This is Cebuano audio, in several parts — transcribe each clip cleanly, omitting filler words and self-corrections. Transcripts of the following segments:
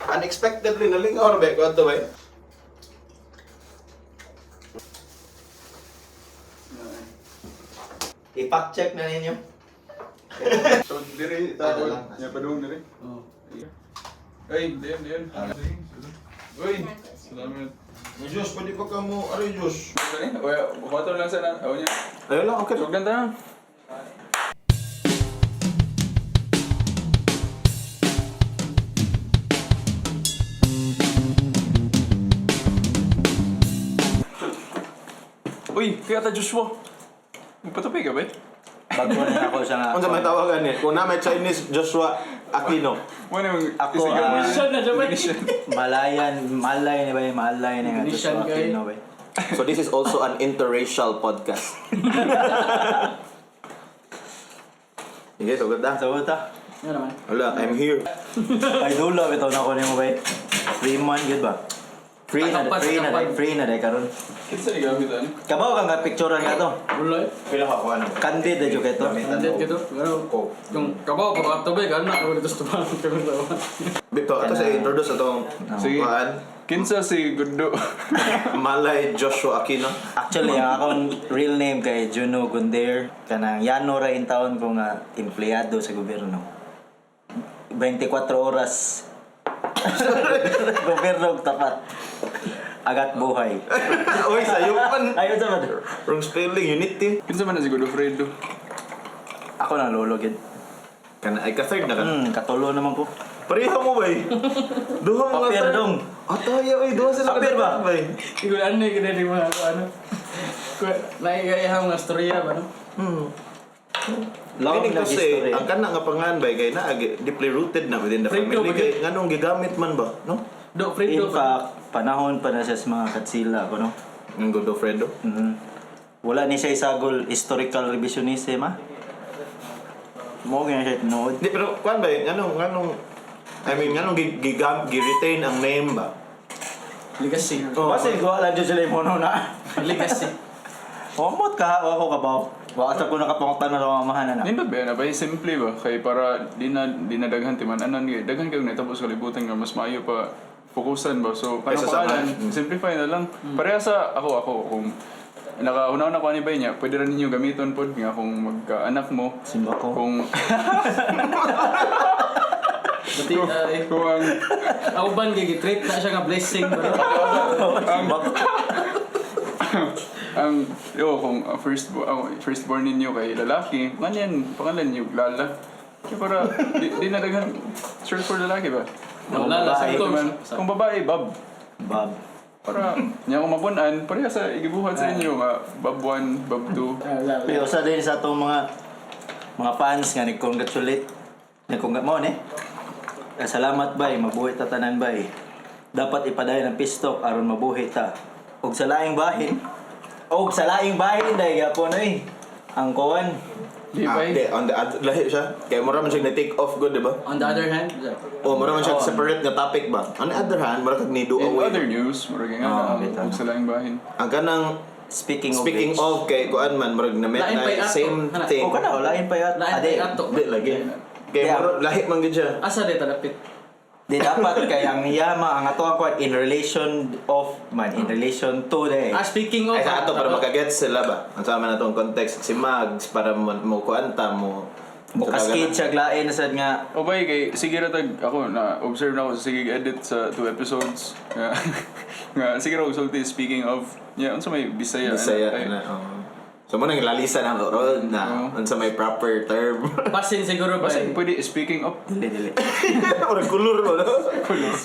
Unexpectedly nalingaw ra ba ko ato ba? I-fact check na ninyo. So, dire, tao. Ya, padung dire. Oh. Ay, diyan, diyan. Uy, salamat. Diyos, pwede pa ka mo, aray Diyos. Dali, oy, buhaton lang sana. Aw niya. Ayun lang, okay. Sugdan ta. Uy, kaya ta Joshua. Magpatupi ka ba? Eh? Bago na ako siya nga. Unsa may tawagan ni? Kung na may Chinese Joshua Aquino. Mo na yung Ako, isigaw mo. Siya na siya ba? Malayan, Malay ni ba yung Malay ni nga Indonesian Joshua guy. Aquino ba? So this is also an interracial podcast. Sige, sugod na. Sa ta. Ano naman? Wala, I'm here. Ay dulo bitaw na ko nimo ba? Free man gyud ba? Free na, Takampan, free na, takampan. free na day karon. Kinsa ni gamit ani? Kabaw kang nga picturean nga to. Wala eh. Pila ka kuha na. Candid na jud kay to. Andit ka to. Pero, yung kabaw, kabaw to ba? Ganun na ako dito sa tubangan. Kabaw tawa. Bito, ato sa introduce atong Sige. kuhaan. Kinsa si Gundo? Malay Joshua Aquino. Actually, ang akong real name kay Juno Gunder. Kanang Yano ra in taon ko nga empleyado sa gobyerno. 24 oras. Gobyerno og tapat. Agat buhay. Uy, sayo pan. Ayun sa ba? Wrong spelling, unity. Kinsa man na si Godofredo? Ako na lolo gid. Kana ay ka third na ka. Katulo naman ko. Pareho mo ba eh? Duha mo nga Papier third. dong. Ataya oy, duha sila Papier ba? Bay. Ikaw ano eh, ganun yung mga ano. Naigaya mga storya ba no? Long Meaning na to say, history. ang kana nga pangalan bay kay naa deeply rooted na within the Fredo family ba kay nganong gigamit man ba, no? Do, In Fredo ba? fact, panahon pa na siya sa mga katsila ko no. Ang Godofredo. Wala ni siya isagol historical revisionism ah. Mo gyud siya tinuod. Di pero kuan ba eh, nganong nganong I mean nganong gigam gi-retain ang name ba? Legacy. Oh. Basin ko lang jud sila yung mono na. Legacy. Omot ka ako ka ba? Wa sa ko nakapangutan na sa mamahan na. Nindot ba yan? Abay, simple ba? Kay para di na daghan timan-anan kay daghan kayo natapos sa kalibutan nga mas maayo pa fokusan ba. So kanang Kaysa sa pangalan, simplify na lang. Pareha sa ako ako kung nakauna na ko ani ba niya, pwede ra ninyo gamiton pod nga kung magkaanak mo. Simba ko. Kung Pati, ay, kung ang ako ban kay treat na siya nga blessing bro. Simba ko. ang yo kung firstborn ninyo kay lalaki, nganyan pangalan niyo Lala. Kaya para di na daghan short for lalaki ba? Wala la sa babae. ito. Man, kung babae, Bob. Bob. Para niya akong mabunan, pareha sa igibuhat sa inyo nga Bob 1, Bob 2. Pero usa din sa atong mga fans nga nag-congratulate. Nag-congrat mo ni. Eh, salamat bay, mabuhi ta tanan bay. Dapat ipadayon ang pistok aron mabuhi ta. Og sa laing bahin, og sa laing bahin dai gyapon oy. Ang kuan. Di Ah, ba? di, on the other, lahi siya. Kay mura man siya na-take off good, di ba? On the other hand, O mura man siya separate nga topic ba? On the other hand, mura kag ni do In away. other news, murag nga Ah, ang bitaw. og sa laing bahin. Ang kanang Speaking of speaking which, of kay kuan man murag na met Lain na pa'y ato. same Hala. thing. O kana lain pa yat. lain Ade. pa ato. Di lagi. Kay Yeah. mura lahi man gid siya. Asa di talapit? Di dapat kay ang yama ang ato ang kuan in relation of man in relation to day. Ah, speaking of Ay sa ato para makagets sila ba? Ang sama na tong context si Mags para mo kuan ta mo Mo cascade siya glain sad nga O bay kay sige ra tag ako na observe na ako sa sige edit sa two episodes nga nga sige ra og sulti speaking of yeah unsa may Bisaya Bisaya Ay, na. Oo. So mo nang lalisa na ron na unsa may proper term. Basin siguro ba? Basta pwede speaking of dili dili. Murag kulor mo no?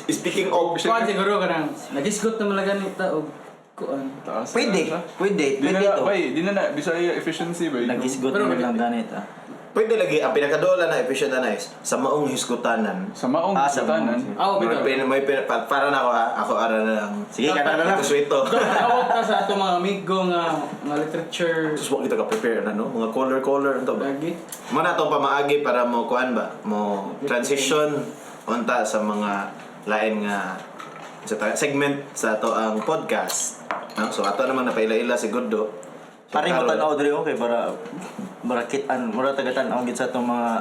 Speaking of Kuan siguro kanang nagisgot na malaga ni ta og kuan. taas Pwede, na siya. pwede, Di pwede na na to. bay di na na Bisaya efficiency bay. Nagisgot Pero naman lang ganit ah. Pwede lagi ang pinakadola na efficient na is sa maong hisgutanan. Sa maong Ah, sa hutanan. maong- Ah, oh, May bitaw. may pin, para na ako ha. Ako ara na lang. Sige, kana na lang. Ito. Tawag ta sa ato mga amigo nga nga literature Sus wa kita ka prepare na no mga color color unto ba. lagi. Mo na tong pamaagi para mo kuan ba mo transition unta sa mga lain nga sa segment sa ato ang podcast. No? So ato naman napaila-ila si Godo. So, Pare mo karon- tan-aw diri okay para para kit-an, mura taga tan-aw gid sa atong mga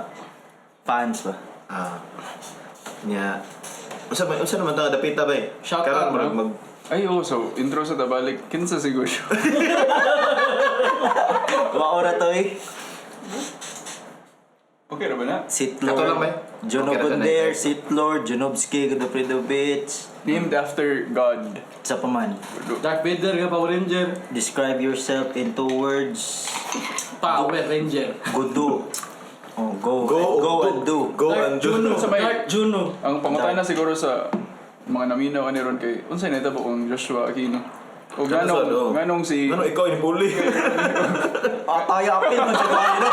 fans ba. Ah. Nya. Unsa naman ta dapita ba eh? Shout Karon out, murag no? mag Ay, oh, so intro sa tabalik. Kinsa siguro siya. Wa ora to eh. Okay ra ba na? Sith Kato lang Lord. ba? Jono Okay ra ka na. Bonder, Sith Lord, Junovsky, Godofredovich. Named after God. Sa paman. Dark Vader nga Power Ranger. Describe yourself in two words. Power Ranger. Gudu. Oh, go. Go, Go and do. Go Dark and do. Juno. Sa may- Dark Juno. Ang pangutana siguro sa mga naminaw ani ron kay unsay nahitabo kung Joshua Aquino. O Ano sa- oh. ganong ganong si Ano ikaw ni Puli? Ataya apil mo siya no?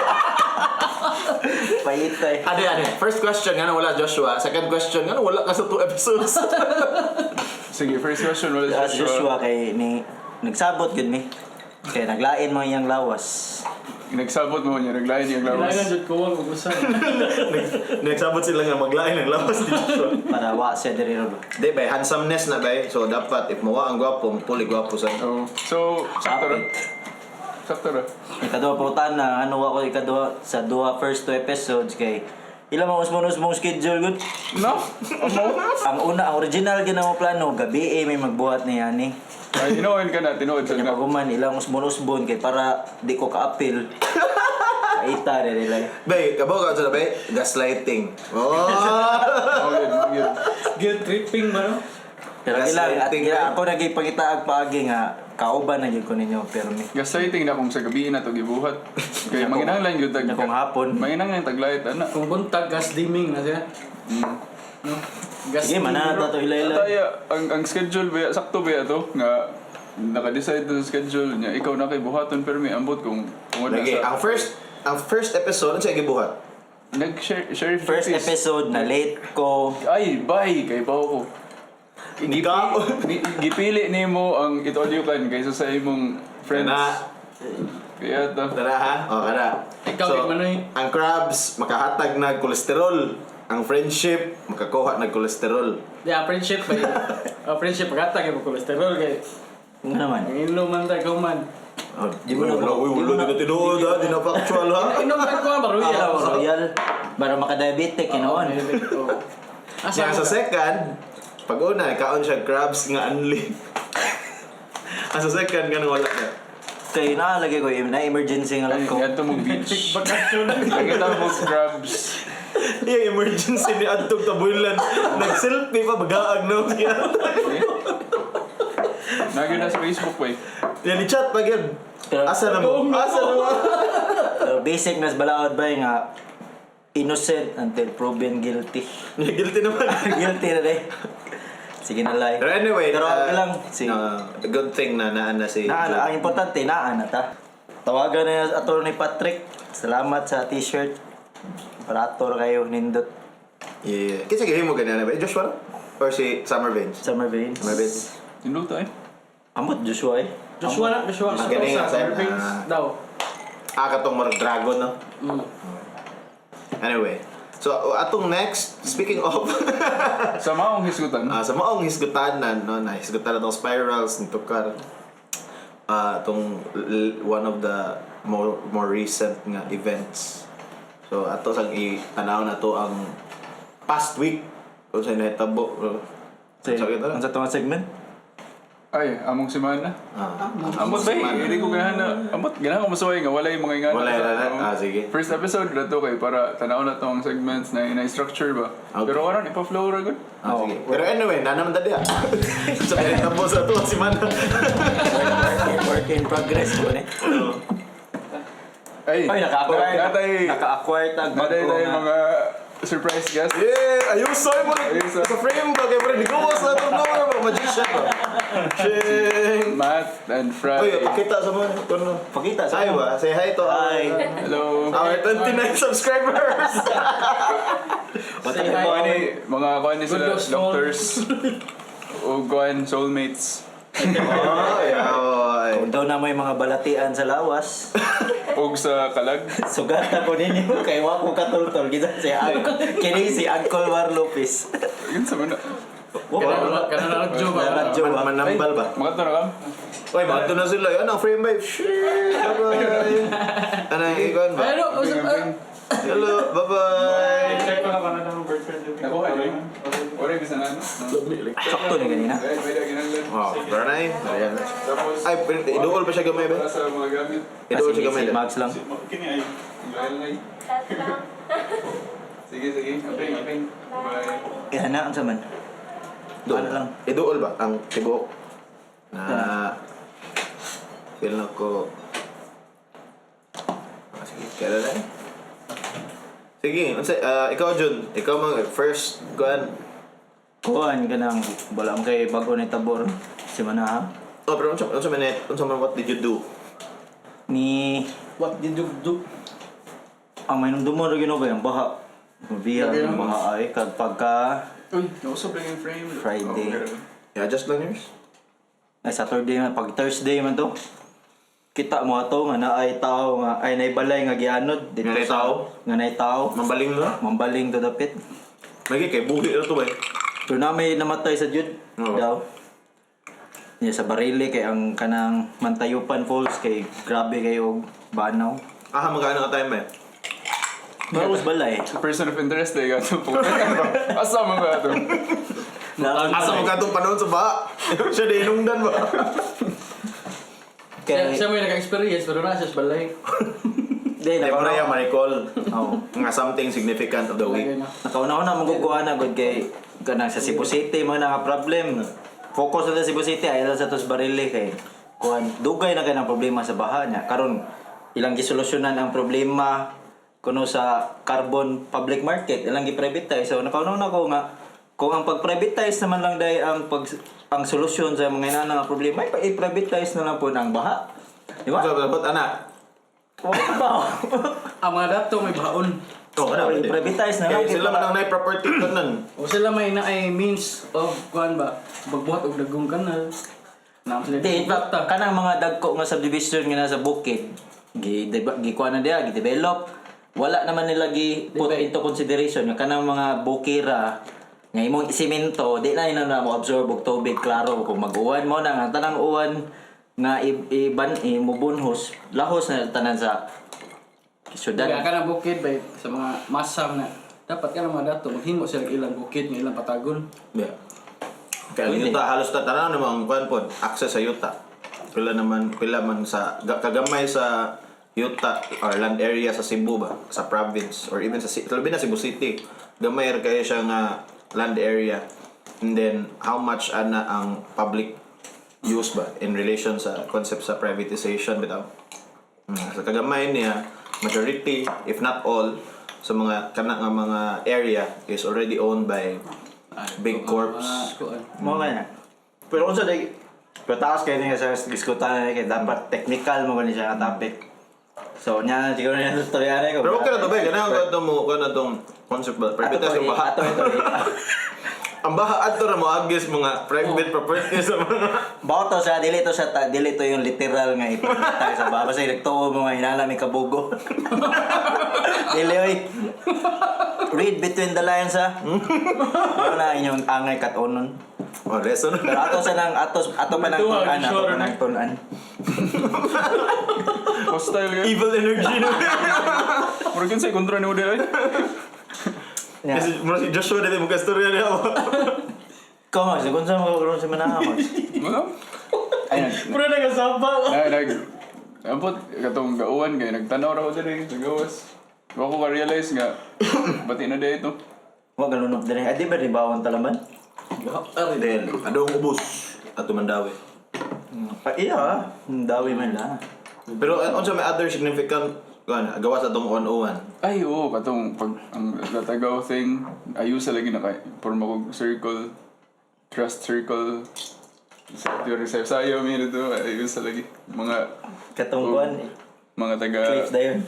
Pahitay. Ade ade. First question ngano wala Joshua. Second question ngano wala ka sa two episodes. Sige, first question wala si As Joshua. Joshua kay ni nagsabot gud mi. Kay naglain mo iyang lawas. Nagsabot mo niya, naglain niyang lawas. Kailangan jud ko wag ugusan. Nagsabot sila nga maglain ang lawas ni Joshua. Para wa siya diri ron. Di ba handsomeness na ba eh. So dapat if mawa ang gwapo, puli gwapo sa. Oh. So, sakto ra. Sakto ra. Ikaduha pangutana na ano wa ko ikaduha sa duha first two episodes kay ilang mga usmon-usmong schedule gud. No? Amo? Ang una, ang original gyud na mo plano, gabi eh, may magbuhat ni ani. Ay, tinuod ka na, tinuod sa Kanya na. paguman ilang usmon-usbon kay para di ko kaapil. Kaita rin nila. Bay, kabaw ka sa bay, gaslighting. Oh. Oh, good, good. Guilt tripping ba no? Pero ilang at Gaslighting, ila, eh. ako nagipangitaag paagi nga kauban na gyud ko ninyo pero mi. Gaslighting na kung sa gabi na to gibuhat. Kay manginahanglan gyud tag. Nya kung hapon. Manginahanglan taglight ana. Kung buntag gas dimming na siya. No? Gas Sige, mana na to ila-ila. Taya, ang schedule ba sakto ba to nga naka-decide na sa schedule niya ikaw na kay buhaton pero may ambot kung wala Lagi, sa ang first episode ano siya gibuhat? nag sheriff First duties. episode na late ko. Ay, bye kay bawo ko. Ikaw? Gipili nimo ang itolyo kan kaysa sa imong friends. Na, Kaya ta. tara ha. Oh, kana. Ikaw, kay Manoy. Ang crabs makahatag na kolesterol. Ang friendship makakuha ng kolesterol. Yeah, friendship ba? Oh, friendship pagkata kay cholesterol kay. Nga naman. Ang inom man ta ikaw man. Oh, Di mo na- wala, uy, di mo wala, na- di na tinuod ha, di na factual ha. Inom man ko ang baruya. Ah, royal. Para makadiabetic, kinoon. Asa Asa sa second, pag una, kaon siya crabs nga unli. Ang sa second, ganun wala na. Kay naalagay ko, na emergency nga lang Ay, ko. adto mong beach. Bakasyon. Nakita mo crabs. Yung emergency ni Antog Tabulan, nag-selfie pa, magaag no. Nagyo na sa Facebook ba eh. Yan, i-chat pa yun. Pero- Asa na mo? Asa na mo? Pero basic nas balaod ba nga innocent until proven guilty. Guilty naman. Guilty na rin. Sige na lang. Pero anyway, Pero okay lang. Si, no, good thing na naan na si naa, Jude. ang importante, naa na ta. Tawagan na yung Attorney Patrick. Salamat sa t-shirt. Barator kayo, nindot. Yeah. Kasi gawin mo ganyan na ba? Eh, Joshua? Or si Summer Veins? Summer Veins. Summer Veins. Niluto eh. Amot, Joshua eh. Joshua na, Joshua. Ang galing, Sa sa- Irvings ah. daw. Ah, katong marag dragon, no? Mm. Anyway. So, atong next, speaking of, Sa maong hisgutan. Sa maong hisgutan na, no, na hisgutan na tong spirals ni Tukar. Tong one of the more recent nga events. So, ato sang i-tanaw na to ang past week kung sa nahitabo. Sa, Sakit na. ang sa itong segment? Ay, among semana. Ah, Amot ba eh, hindi ko ganahan na. Amot, ganahan ko masuway nga, wala yung mga ingana. Wala, wala. Oo. Ah, sige. First episode na to kay para tanaw na to ang segments na na-structure ba. Okay. Pero karon ipa-flow ra gud. Ah, sige. Pero anyway, na naman tadi ah. Sa nahitabo sa ato si Mana. Work in progress ko eh. Ay, Ay, naka-acquire. Natay, Naka-acquire tag natay bago tayo nga. mga surprise guest. Yeah, ayusoy mo. Ayusoy. Sa frame ba kay pre gawas na itong number ba magician ba. Ching. Matt and Oy, Fry. pakita sa mga kuno. Pakita sa Hi ba? Say hi to Hi. Hello. our 29 subscribers. What Say the hi. hell? Kuan ni mga kuan ni sila Good looks, small. doctors o kuan soulmates Oh, yeah. Oy. Kung daw na may mga balatian sa lawas, og sa kalag. sugatan ko ninyo kay wa ko katultol kita si Uncle kini si Uncle War Lopez. Yun sa mga. Wa ko. Kana na radyo ba? Radyo ba? Manambal ba? Makato na kam. Oy, mato na sila. Ano ang frame ba? Shit. Bye-bye. Ano yung ikon ba? Ay, ano? Bing, bing. Hello, bye-bye. Check ko na ba na ng birth certificate. Nakuha niyo? Okay. Wala bisan ano. Sakto ni ganina. Ay, pwede ginanglan. Wow, pero na eh. Ayan. Tapos, Ay, pero iduol pa siya gamay ba? para sa mga gamit. Iduol siya Sige, gamay. si Max lang. Kini ay. Lain. Chat lang. Sige, sige. Aping, aping. Bye. Kaya na, unsa man? Duol Ano lang? Iduol ba ang tibuok? Na feel na ko. Ah, sige, kaya na eh. Sige, unsa ikaw Jun, ikaw mang first kuan. Kuan ka nang wala mo kay bago ni Tabor si Manaha. Oh, pero unsa man unsa man, what did you do? Ni What did you do? ang may nung dumon ra ginoo ba yung baha. Mabiya ang baha ay kag pagka Uy, nausap lang yung frame. Friday. Oh, okay. Yeah, just lang yours. Ay Saturday man pag Thursday man to. Kita mo ato nga naay tao nga ay naibalay nga gianod dito Nga naay tao? Nga naay tao. Mambaling na. Mambaling to dapit. Lagi kay buhi na to ba? Pero na may namatay sa jud Oo. daw. Niya sa Barili kay ang kanang Mantayupan Falls kay grabe kayo og banaw. Ah, magkano ka time ba? Baros balay. Person of interest eh, gato po. Asa man ba ito? Asa mo katong panahon sa baha? Siya di inungdan ba? Kay Siya may naka-experience pero nasa sa balay. di Di mo na nakauna. yung ma-recall Oo. nga something significant of the week. Lagay na. Nakauna-una magukuha na gud kay kanang sa Cebu City mga naka problem. Focus na sa Cebu City ay lang sa tos Barili kay kuan dugay na kay ng problema sa baha niya. Karon ilang gisolusyonan ang problema kuno sa carbon public market ilang gi-privatize. So nakauna-una ko nga kung ang pag-privatize naman lang dahil ang pag ang solusyon sa mga inana nga problema ay i-privatize na lang po ang baha. Di ba? So, dapat anak. Wala ba? Ang mga dato may baon. Oh, ano, pwede. I-privatize na lang. Kaya sila man ang naay property tanan. O sila may na ay means of kuan ba bagbuhat og dagong kanal. Na sila Di, in fact, kanang mga dagko nga subdivision nga nasa bukid, gi gi kuha na diya, gi-develop. Wala naman nila gi put Di ba? into consideration nga kanang mga bukira nga imong simento, di na ina na mo absorb og tubig klaro kung mag-uwan mo na nga tanang uwan nga iban imubunhos lahos na tanan sa syudad. Kaya kanang bukid ba sa mga masam na dapat kanang mga dato maghimo sila og ilang bukid nga ilang patagon. Yeah. Kaya ang Pwede. yuta halos ta tanan naman ang kuan pod, access sa yuta. Pila naman pila man sa kagamay sa yuta or land area sa Cebu ba, sa province or even sa labi na Cebu City. Gamay ra kayo siya nga land area. And then how much ana ang public use ba in relation sa concept sa privatization bitaw. Sa kagamay niya, majority if not all sa mga kana nga mga area is already owned by big corps. Mga kuan. Mo kaya. Pero unsa day pero taas kayo niya sa diskutan na kay dapat technical mo gani siya nga topic. So nya siguro niya sa storya ko. Pero okay na to ba? Ganang ko ito mo, ko na tong concept ba? Ato Private ang baha. Ato ito. Ang baha adto ra mo agis mga private property sa mga Bato sa dili to sa dili to yung literal nga ipakita sa baba basta nagtuo mo nga hinala may kabugo. Dili oy. Read between the lines ha. Ano na inyong angay katunon. Oh, lesson. Pero ato sa nang ato ato pa nang tun-an, ato pa nang tun-an. Hostile ka. Evil energy no. Murag yun sa'yo, kontra ni Uday. Ay. Yeah. Kasi mura si Joshua dito mo kastorya niya. Ikaw Max, kung saan mo sa manaha Max? Wala. Ayun. Puro nagasamba. Na, nag... Abot, katong gauwan kay nagtanaw ra ko diri sa gawas. Wa ko ka-realize nga, bati na dahil ito. Wa galunok diri. Adi ba ribawon talaman? Then, adong ubos ato mandawi. Pa iya, dawi man lang. Pero unsa may other significant kuan gawas atong 101? Ay, oo, katong pag ang latagaw thing, ayusa lagi na kay forma kog circle, trust circle. Sa theory sa sayo mi dito, ayusa lagi mga Katong kuan, mga taga clips dayon.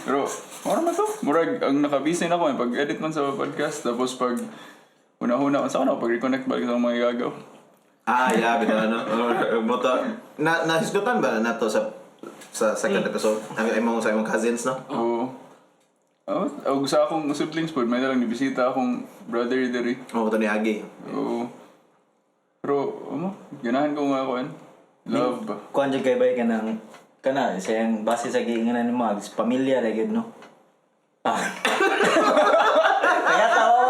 Pero mura man to. Murag ang nakabisin ako eh, pag edit man sa podcast tapos pag una-una sa ano pag reconnect balik sa mga gagaw. Ah, yeah, bitaw ano. Mo to na nahisgutan ba nato sa second episode? Ang imong sa imong cousins no? Oo. Oh, og sa akong siblings po, may nalang nibisita akong brother diri. Mo to ni Agi. Oo. Pero, ano, ganahan ko nga kuan. Love ba? Kuan jud kay bay kanang kana sayang base sa giinganan ni Mags, pamilya ra gyud no. Ah.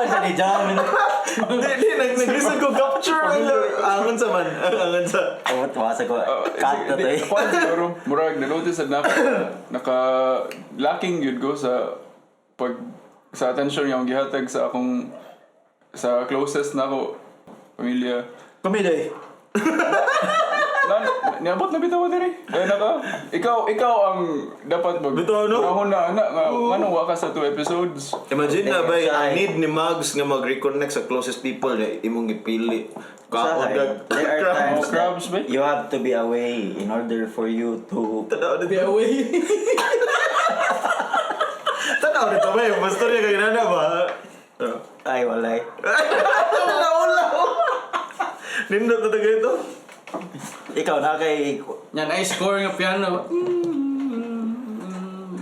Tanawan sa ni Jam. Di, di, naglisod ko capture. Angon sa man. Angon sa. Oh, tuwasa ko. Ah, Cut na to di- eh. Kuan siguro, murag na-notice na naka lacking yun ko sa pag sa attention nga akong gihatag sa akong sa closest na ako pamilya. Kami day. Na, niabot na bitaw diri. Ay naka. Ikaw ang dapat mag Bitaw, no? Ako na na nga nganong wa ka sa two episodes. Imagine na ba, Usahay. ang need ni Mags nga mag-reconnect sa closest people na imong gipili. Usahay. Kaon There are times Oh, crabs ba? you have to be away in order for you to Tanaw Be dito. away. Tanaw dito ba yung pastor niya kay nana ba? Ay, walay. Tanaw. Nindot na taga ito. Ikaw na kay Yan ay score nga piano.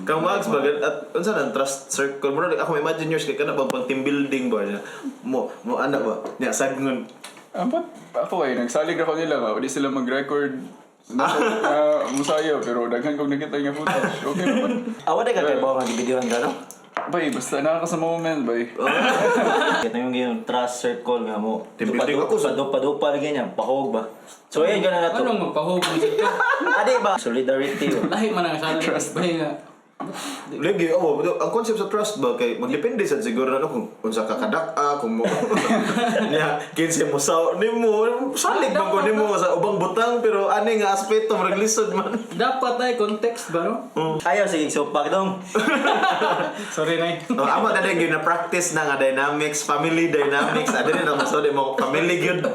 Kang Mags ba at unsa nang trust circle mo ako imagine yours kay kana bang pang team building ba niya. Mo mo ana ba? Nya sagnon. Ambot ako ay nagsalig ako nila nga di sila mag-record. Nasa musayo pero daghan kog nakita nga footage. Okay naman. Awa di ka kay bawo nga gibidyuhan ka no? Bay, basta naa ka sa moment, bay. Kita yung trust circle nga mo. Team building ako sa- Dupa-dupa lagi niya, pahog ba? So ayun ganun na to. Anong magpahog mo dito? Adi ba? Solidarity. Oh. Lahi man ang sana. Trust. Bay nga. Lagi, oh, ang concept sa trust ba kay magdepende sad siguro na no, kung unsa ka kadak-a, kung mo nya kinsa mo sa nimo salig man ko nimo sa ubang butang pero ani nga aspeto murag lisod man. Dapat ay context ba no? Ayaw sige supak dong. Sorry na. Oh, amo na din na practice na nga dynamics, family dynamics. Adi rin ang masod mo family gyud.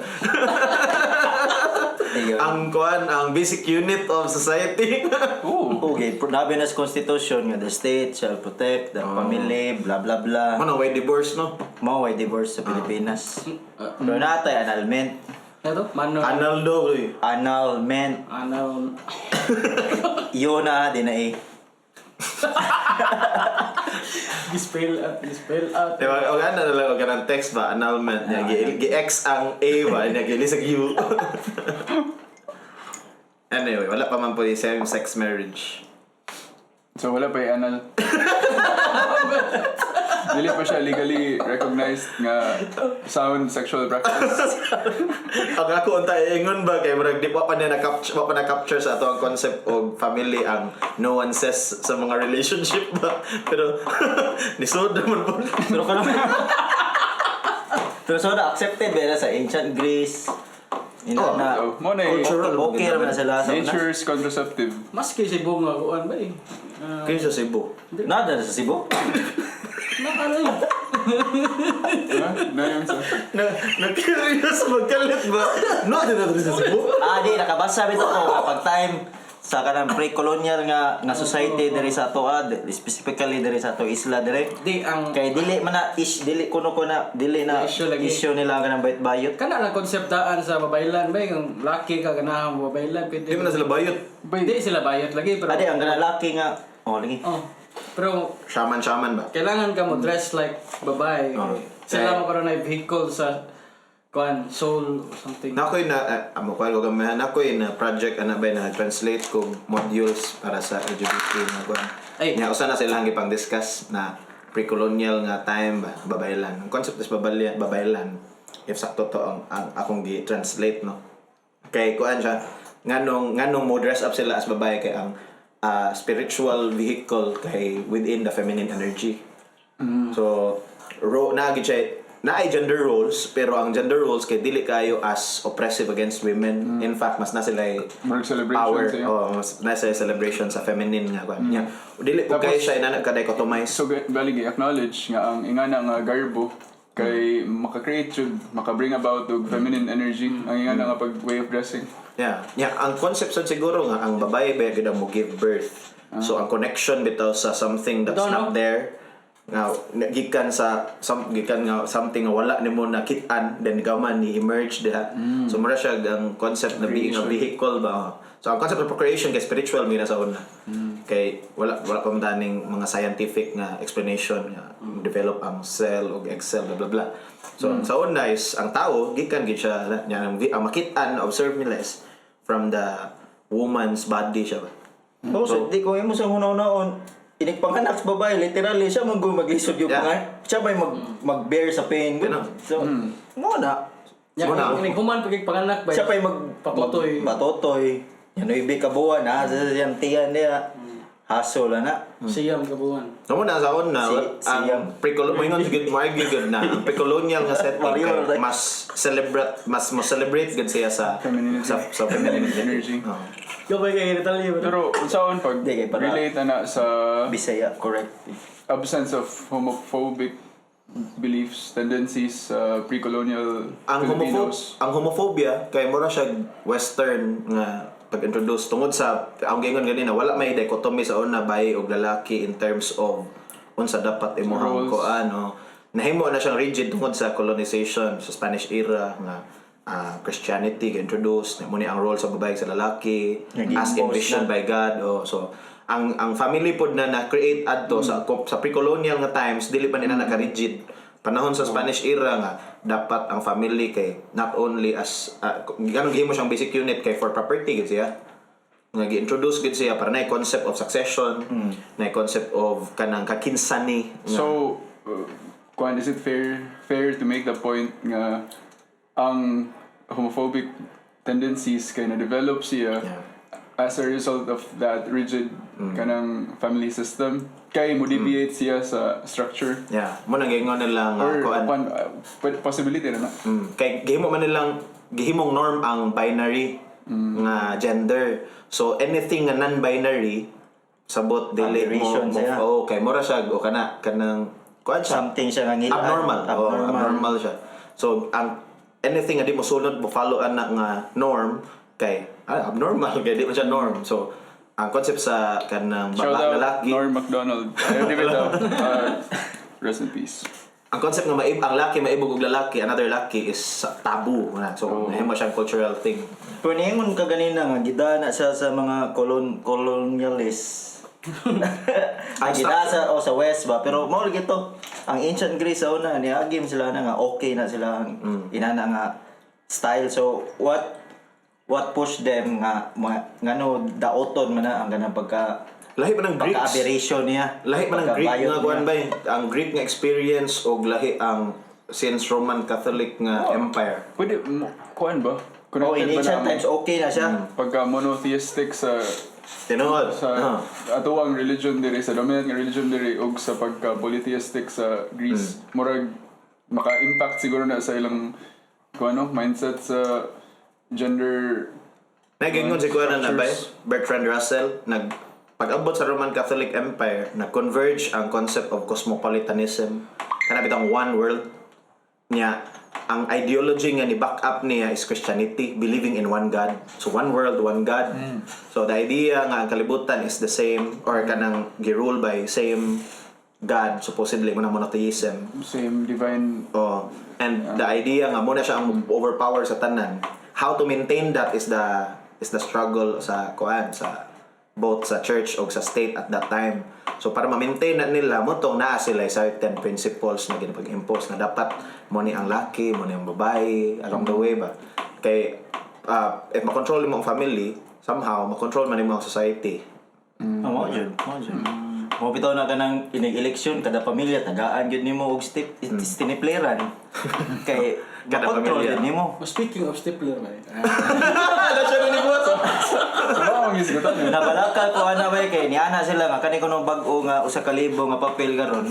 Ayun. Ang kuan, ang basic unit of society. Oo. Okay, nabi na sa constitution nga the state shall protect the family, blah blah blah. Mo na way divorce no. Mao way divorce sa Pilipinas. Pero natay annulment. Ito, mano. Anal do oy. Annulment. Ano? Yun na di na eh. Dispel out, dispel out. Diba, o ano na lang, o ganang text ba, annulment niya, gi-X ang A ba, niya, gi sa U. Anyway, wala pa man po yung same-sex marriage. So wala pa yung anal. Dili pa siya legally recognized nga sound sexual practice. Ang ako unta ingon ba kay murag di pa niya na-capture, wa pa na-capture sa ato ang concept og family ang nuances sa mga relationship ba. Pero nisod naman po. Pero kano. Pero so na accepted ba na sa ancient Greece. Ina Oh, na. So, mo na eh, Cultural. Okay ra man na sila sa una. Nature's contraceptive. Maski si Bunga kuan ba eh. Ah, Kaya sa Cebu. Nada sa Cebu. Nakano yun. Ha? Na yung sa... Na, na-curious magkalit ba? No, di na sa Cebu. Ah, di nakabasa bitaw ko pag time sa kanang pre-colonial nga nga society diri sa atoa, specifically diri sa ato isla diri. Di ang Kay dili man na is dili kuno ko na dili na Issue lagi. issue nila ang kanang bayot-bayot. kana lang konseptaan sa babaylan ba kung laki ka ganahan mo babaylan pwede. Di man na sila bayot. Bay, Di sila bayot lagi pero Adi ang kanang laki nga oh lagi. Oh. Pero Shaman-shaman ba? kailangan ka mo dress like babae. Oh. Sila mo karon ay vehicle sa kuan soul or something. Na ako'y na, amo ko gamay, na ako'y na project ana ba na translate ko modules para sa LGBT nga kuan. Ay. Nya usa na sa ilang gipang discuss na pre-colonial nga time ba, babaylan. Ang concept is babaylan, babaylan. If sakto to ang akong gi-translate no. Kay kuan siya nganong nganong mo dress up sila as babae kay ang spiritual vehicle kay within the feminine energy. So ro na gid siya naay gender roles pero ang gender roles kay dili kayo as oppressive against women. In fact, mas na sila Murag celebration power sa'yo. oh, mas na sila celebration sa feminine nga kuan. Yeah. Dili po Tapos- kayo siya inana ka dichotomize. So, bali, acknowledge nga ang ingana nga garbo kay maka-create jud, maka-bring about og feminine energy ang ingana nga pag way of dressing. Yeah. Yeah, ang concept sad siguro nga ang babae ba gid ang mo give birth. So ang connection bitaw sa something that's Bitaw, no? not there nga gikan sa some gikan nga something nga wala nimo nakit-an then gaman ni emerge diha. So mura siya ang concept na being a vehicle ba. Oh. So ang concept of procreation kay spiritual mi na sa una. Kay wala wala pa man taning mga scientific nga explanation nga develop ang cell og egg cell blah blah blah. So ang sa una is ang tao gikan gid siya niya ang makit-an observe nila is from the woman's body siya ba. Oh, so, di ko imo sa hunaw-naon. Inig panganak sa babae, literally siya man gud maglisod yung panganak. Siya may mag-bear sa pain gud. Ganun. So, mo na. Nya Muna. inig human pag panganak ba. Siya pa'y mag Patotoy. Mag, patotoy. Yan ibig ka buwan ha, sa siyang tiyan niya. Haso lang na. Siyam ka buwan. Kamo na sa una, Si- ang siyam. pre-colonial, moingon gud mo argue gud na ang pre-colonial nga setting Warrior, kay right? mas mo celebrate gud siya sa Femininity. sa femininity. Energy. Oo. Ikaw ba kay Natalia ba? Pero unsaon pag Di, kay para- relate na na sa Bisaya, correct. absence of homophobic beliefs, tendencies sa pre-colonial Ang Filipinos. ang homophobia kay mura siya western nga pag-introduce tungod sa ang giingon ganina, wala may dichotomy sa una, babae og lalaki, in terms of unsa dapat imuhang Roles. kuan o nahimo na siyang rigid tungod sa colonization sa Spanish era nga Christianity introduced mo ni ang role sa babae sa lalaki Nag-impose as envisioned na. by God oh. So ang family pod na na-create adto sa pre-colonial nga times, dili pa nila naka-rigid. Panahon sa Spanish era nga dapat ang family kay not only as ganun gihimo siyang basic unit kay for property gid siya nga gi-introduce gid siya para na concept of succession, na concept of kanang kakinsani nga. So, kuan, is it fair to make the point nga ang homophobic tendencies kay na-develop siya as a result of that rigid kanang family system kay mo deviate siya sa structure? Yeah, mo nang giingon nila nga Or kuan? kuan, possibility na na. Kay gihimo man nilang gihimong norm ang binary nga gender. So anything nga non-binary, sabot dili mo, Aberration mo siya. oh, kay mura siya o kana kanang kuan siya Something siya nga ngilaan. abnormal. Abnormal. Oh, abnormal siya. So ang anything nga di mo sulod, mo follow ana nga norm kay abnormal kay di man siya norm. So ang concept sa kanang Shout babae out lalaki, Norm Macdonald. Ayaw di ba? Rest in peace. Ang concept nga maib ang laki maibog og lalaki, another laki, is taboo na. So nahimo siyang cultural thing. Pero niingon ka ganina nga gidana siya sa mga colonialists. Ang gidana sa o sa West ba, pero mao lagi to. Ang ancient Greece sa una niagim sila na nga okay na sila ang inana nga style. So what pushed them nga ngano daoton man na ang ganang pagka Lahi man ang pagka Greeks. aberration niya. Lahi man ang Greek Pagka-violent nga kuan niya. ba eh. Ang Greek nga experience og lahi ang since Roman Catholic nga empire. Pwede mo kuan ba? Oh, in Connected ba ancient na ang times okay na siya. pagka monotheistic sa Tinuod. sa ato ang religion diri, sa dominant nga religion diri, ug sa pagka polytheistic sa Greece, murag maka-impact siguro na sa ilang kung ano mindset sa gender? Nagingon si kuan na ba eh? Structures. Bertrand Russell nag pag-abot sa Roman Catholic Empire, nag-converge ang concept of cosmopolitanism, kana bitang one world niya. Ang ideology nga ni back up niya is Christianity, believing in one God. So one world, one God. So the idea nga ang kalibutan is the same or kanang gi-rule by same God supposedly, mo monotheism. Same divine. Oh, and the idea nga muna siya ang overpower sa tanan. How to maintain that is the struggle sa kuan, sa both sa church o sa state at that time. So para ma-maintain na nila mo tong naa sila certain principles na ginapag-impose na dapat mo ni ang laki, mo ni ang babae along the way ba. Kay if makontrol mo ang family, somehow makontrol man nimo ang society. Oh, mao jud, mao jud. Mo bitaw na kanang inig eleksyon kada pamilya tagaan gyud nimo og step stapleran. Kay Kada makontrol pamilya. gyud nimo. Oh, speaking of stapler ba? Ala siya ni buhat. Sa ba ang isgutan yun? Nabalaka ko ana bay kay niana sila nga kani kuno bag-o nga 1,000 nga papel karon.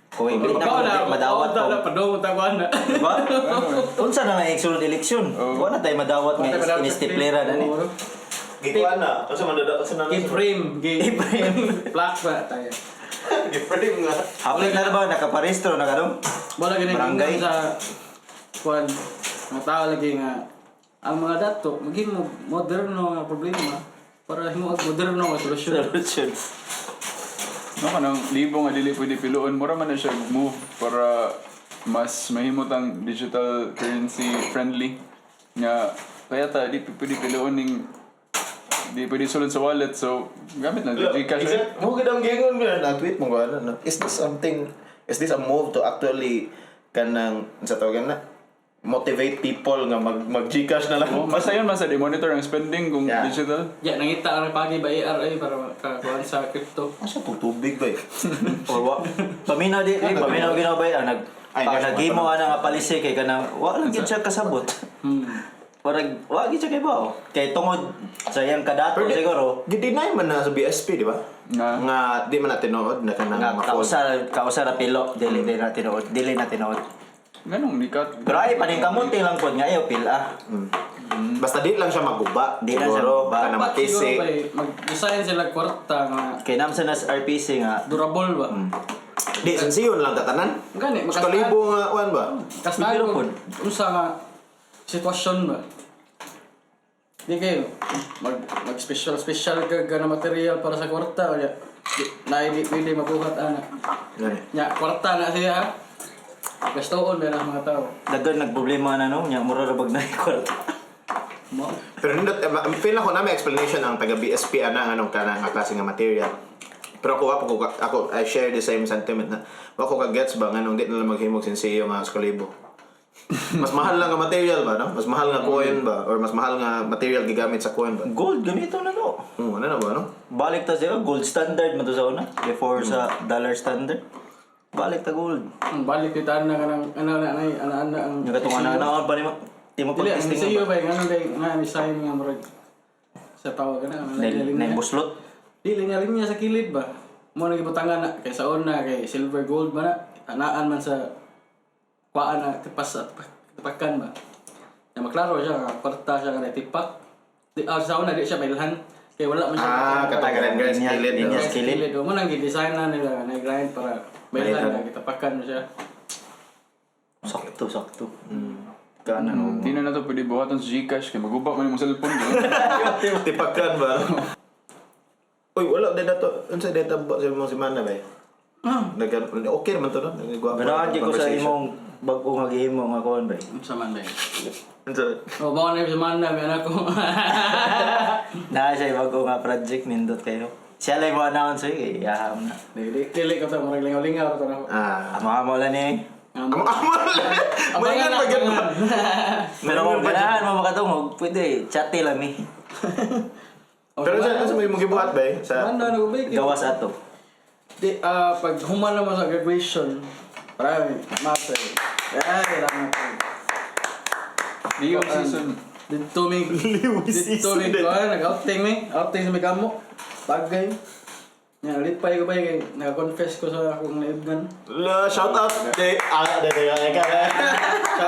Kung hindi na ko madawat ko. na padung ta ko ana. Diba? Unsa na lang igsunod eleksyon? Wala na tayo madawat nga in-stapleran ani. Gikuan na. Unsa man da, unsa na? Gi-frame, gi-frame. Plaque ba tayo. Gi-frame nga. Hapit na ba nakaparehistro na karon? Wala gani Barangay. sa kuan mga tao lagi nga ang mga dato maghimo moderno nga problema para himo og moderno nga solusyon. Solusyon. No, kanang libo nga dili pwede piluon, mura man na siya move para mas mahimot ang digital currency friendly nga kaya ta di pwede piluon ning di pwede sulod sa wallet, so gamit na GCash eh. Exact. Mo gid ang gingon ko na tweet mo ko ano, no? Is this something, is this a move to actually kanang sa tawagan na motivate people nga mag mag GCash na lang. Oh, mas ayon man sa di-monitor ang spending kung digital. Ya, nangita ang pagi ba ARA para makakuan sa crypto. Asa to tubig ba eh? Or wa paminaw di paminaw ginaw ba ang nag Ay, pag next naghimo ana nga palisi kay kanang wa lang gid siya kasabot. Parang wa gid siya kay bao. Kay tungod sa iyang kadato siguro Gi-deny man na sa BSP, di ba? Nga. Nga di man na tinuod na kanang nga mga phone. kausa kausa ra pilo dili dili na tinuod, dili na tinuod. Ganong nikat. Pero ay paningkamuti lang pod nga ayo pila. Basta di lang siya maguba. Di lang siya Siguro, maguba. Kanang Dapat siguro makisi. ba eh, mag-design sila kwarta nga Kay namsa nas RPC nga durable ba? Di, sensiyon lang tatanan. Gani, Sa kalibo nga, kuan ba? Kastaan Pero ko, pod. unsa nga sitwasyon ba? Di kayo, mag special special ka ka na material para sa kwarta kaya di, na di pwede mabuhat ana. Gani. Nya kwarta na siya. Gastoon ba ng mga tao? Dagan nagproblema na no nya mura ra bag na kwarta. Mo. Pero nindot, feel ako na may explanation ang taga BSP ana anong kana nga klase nga material. Pero ako ako, ako I share the same sentiment na wa ko ka gets ba nganong di na lang maghimog sensiyo nga sa kalibo. Mas mahal lang nga material ba no? Mas mahal nga coin ba or mas mahal nga material gigamit sa coin ba? Gold gamito na no. Ano na ba no? Balik ta siya gold standard man to sa una before sa dollar standard. Balik ta gold. Balik kita na kanang ano na ano ano ano ang Yung katong ana pa nimo di mo Dili, ang pag-testing siyo ba ngano day nga ni sign nga murag sa tawag na ano na buslot. Dili niya rin niya sa kilid ba. Mo na gibutangan na kay sa una kay silver gold ba na anaan man sa kuan na tipas at tipakan ba. Ya maklaro siya nga kwarta siya nga tipak. Di sa una di siya mailhan kay wala man siya. Ah, katagaran guys, Linya- kilid. linya No? sa kilid. Kilid. Mo nang gi-design na nila na grind para mailhan na gitapakan mo siya. Sakto, sakto. Kana no. Di na nato pwede buhaton sa GCash kay maguba man imong cellphone. No? Tipakan ba? Uy, wala din nato. Unsa data ba sa imong semana ba? Nag okay naman to no? Nagwapo. Ganahan gyud ko sa imong bag-o nga gihimo nga kuan ba. Unsa man ba? Unsa? Oh, mao na yung semana may anak ko. Naa siya bag-o nga project nindot kayo. Siya lang mo announce eh, yaham na. Dili dili ko to murag lingaw-lingaw to na. Ah. Amo-amo lang ni. Amo amo. Maingan pa gyud ba? Pero kung ganahan mo makatungog, pwede chat lang mi. Pero sa unsa may imong gibuhat ba eh? Sa Ano na ba? Gawas ato. Di, pag human naman sa graduation, marami, masa eh. Ay, lang. Leo season. Dito mi, Liw dito season mi, din. kuan, nag-outing mi, outing sa mi kamo. Bagay. Nga, lipay ko ba kay naka-confess ko sa akong naibgan. La, shout out. De, de, de, de, de.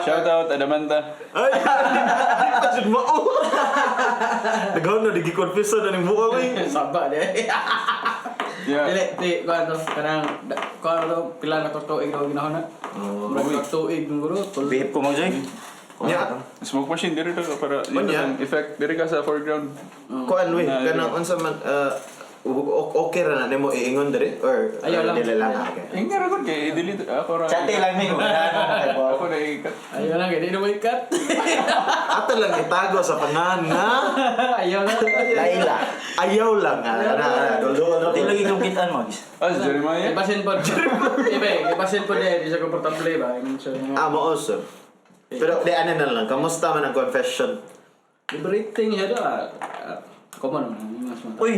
Shout out Adamanta. Ay, jud mo. Naghaon na digi confess na ning buka eh. Saba di. Yeah. Dili, di, kuan to, kanang, kuan to, pila na to tuig daw ginahon na. Murag tuig ng guro, tul. Bihip ko mo Joy. Nya, Smoke machine diri to para yun Unya. ang effect diri ka sa foreground. kuan we kanang unsa man okay ra na nimo iingon diri or Ayaw or lang. dili lang okay. Ingnar ra gud kay i-delete ako ra. Chat lang mi kung ganahan mo kay Ako na i-cut. Ayaw lang, kay di na mo ikat. Ato lang itago sa pangana. Ayaw lang. Laila. Ayaw lang ah. Na, na, dol dol. Di lagi kong kitaan mo. guys. Ah, si Jeremiah. Ibasin po. Iba, ibasin po di siya komportable ba? I mean, siya nga. Ah, mo also. Pero di ano na lang, kamusta man ang confession? Liberating siya daw. Common man. Yung mas mga tao. Uy,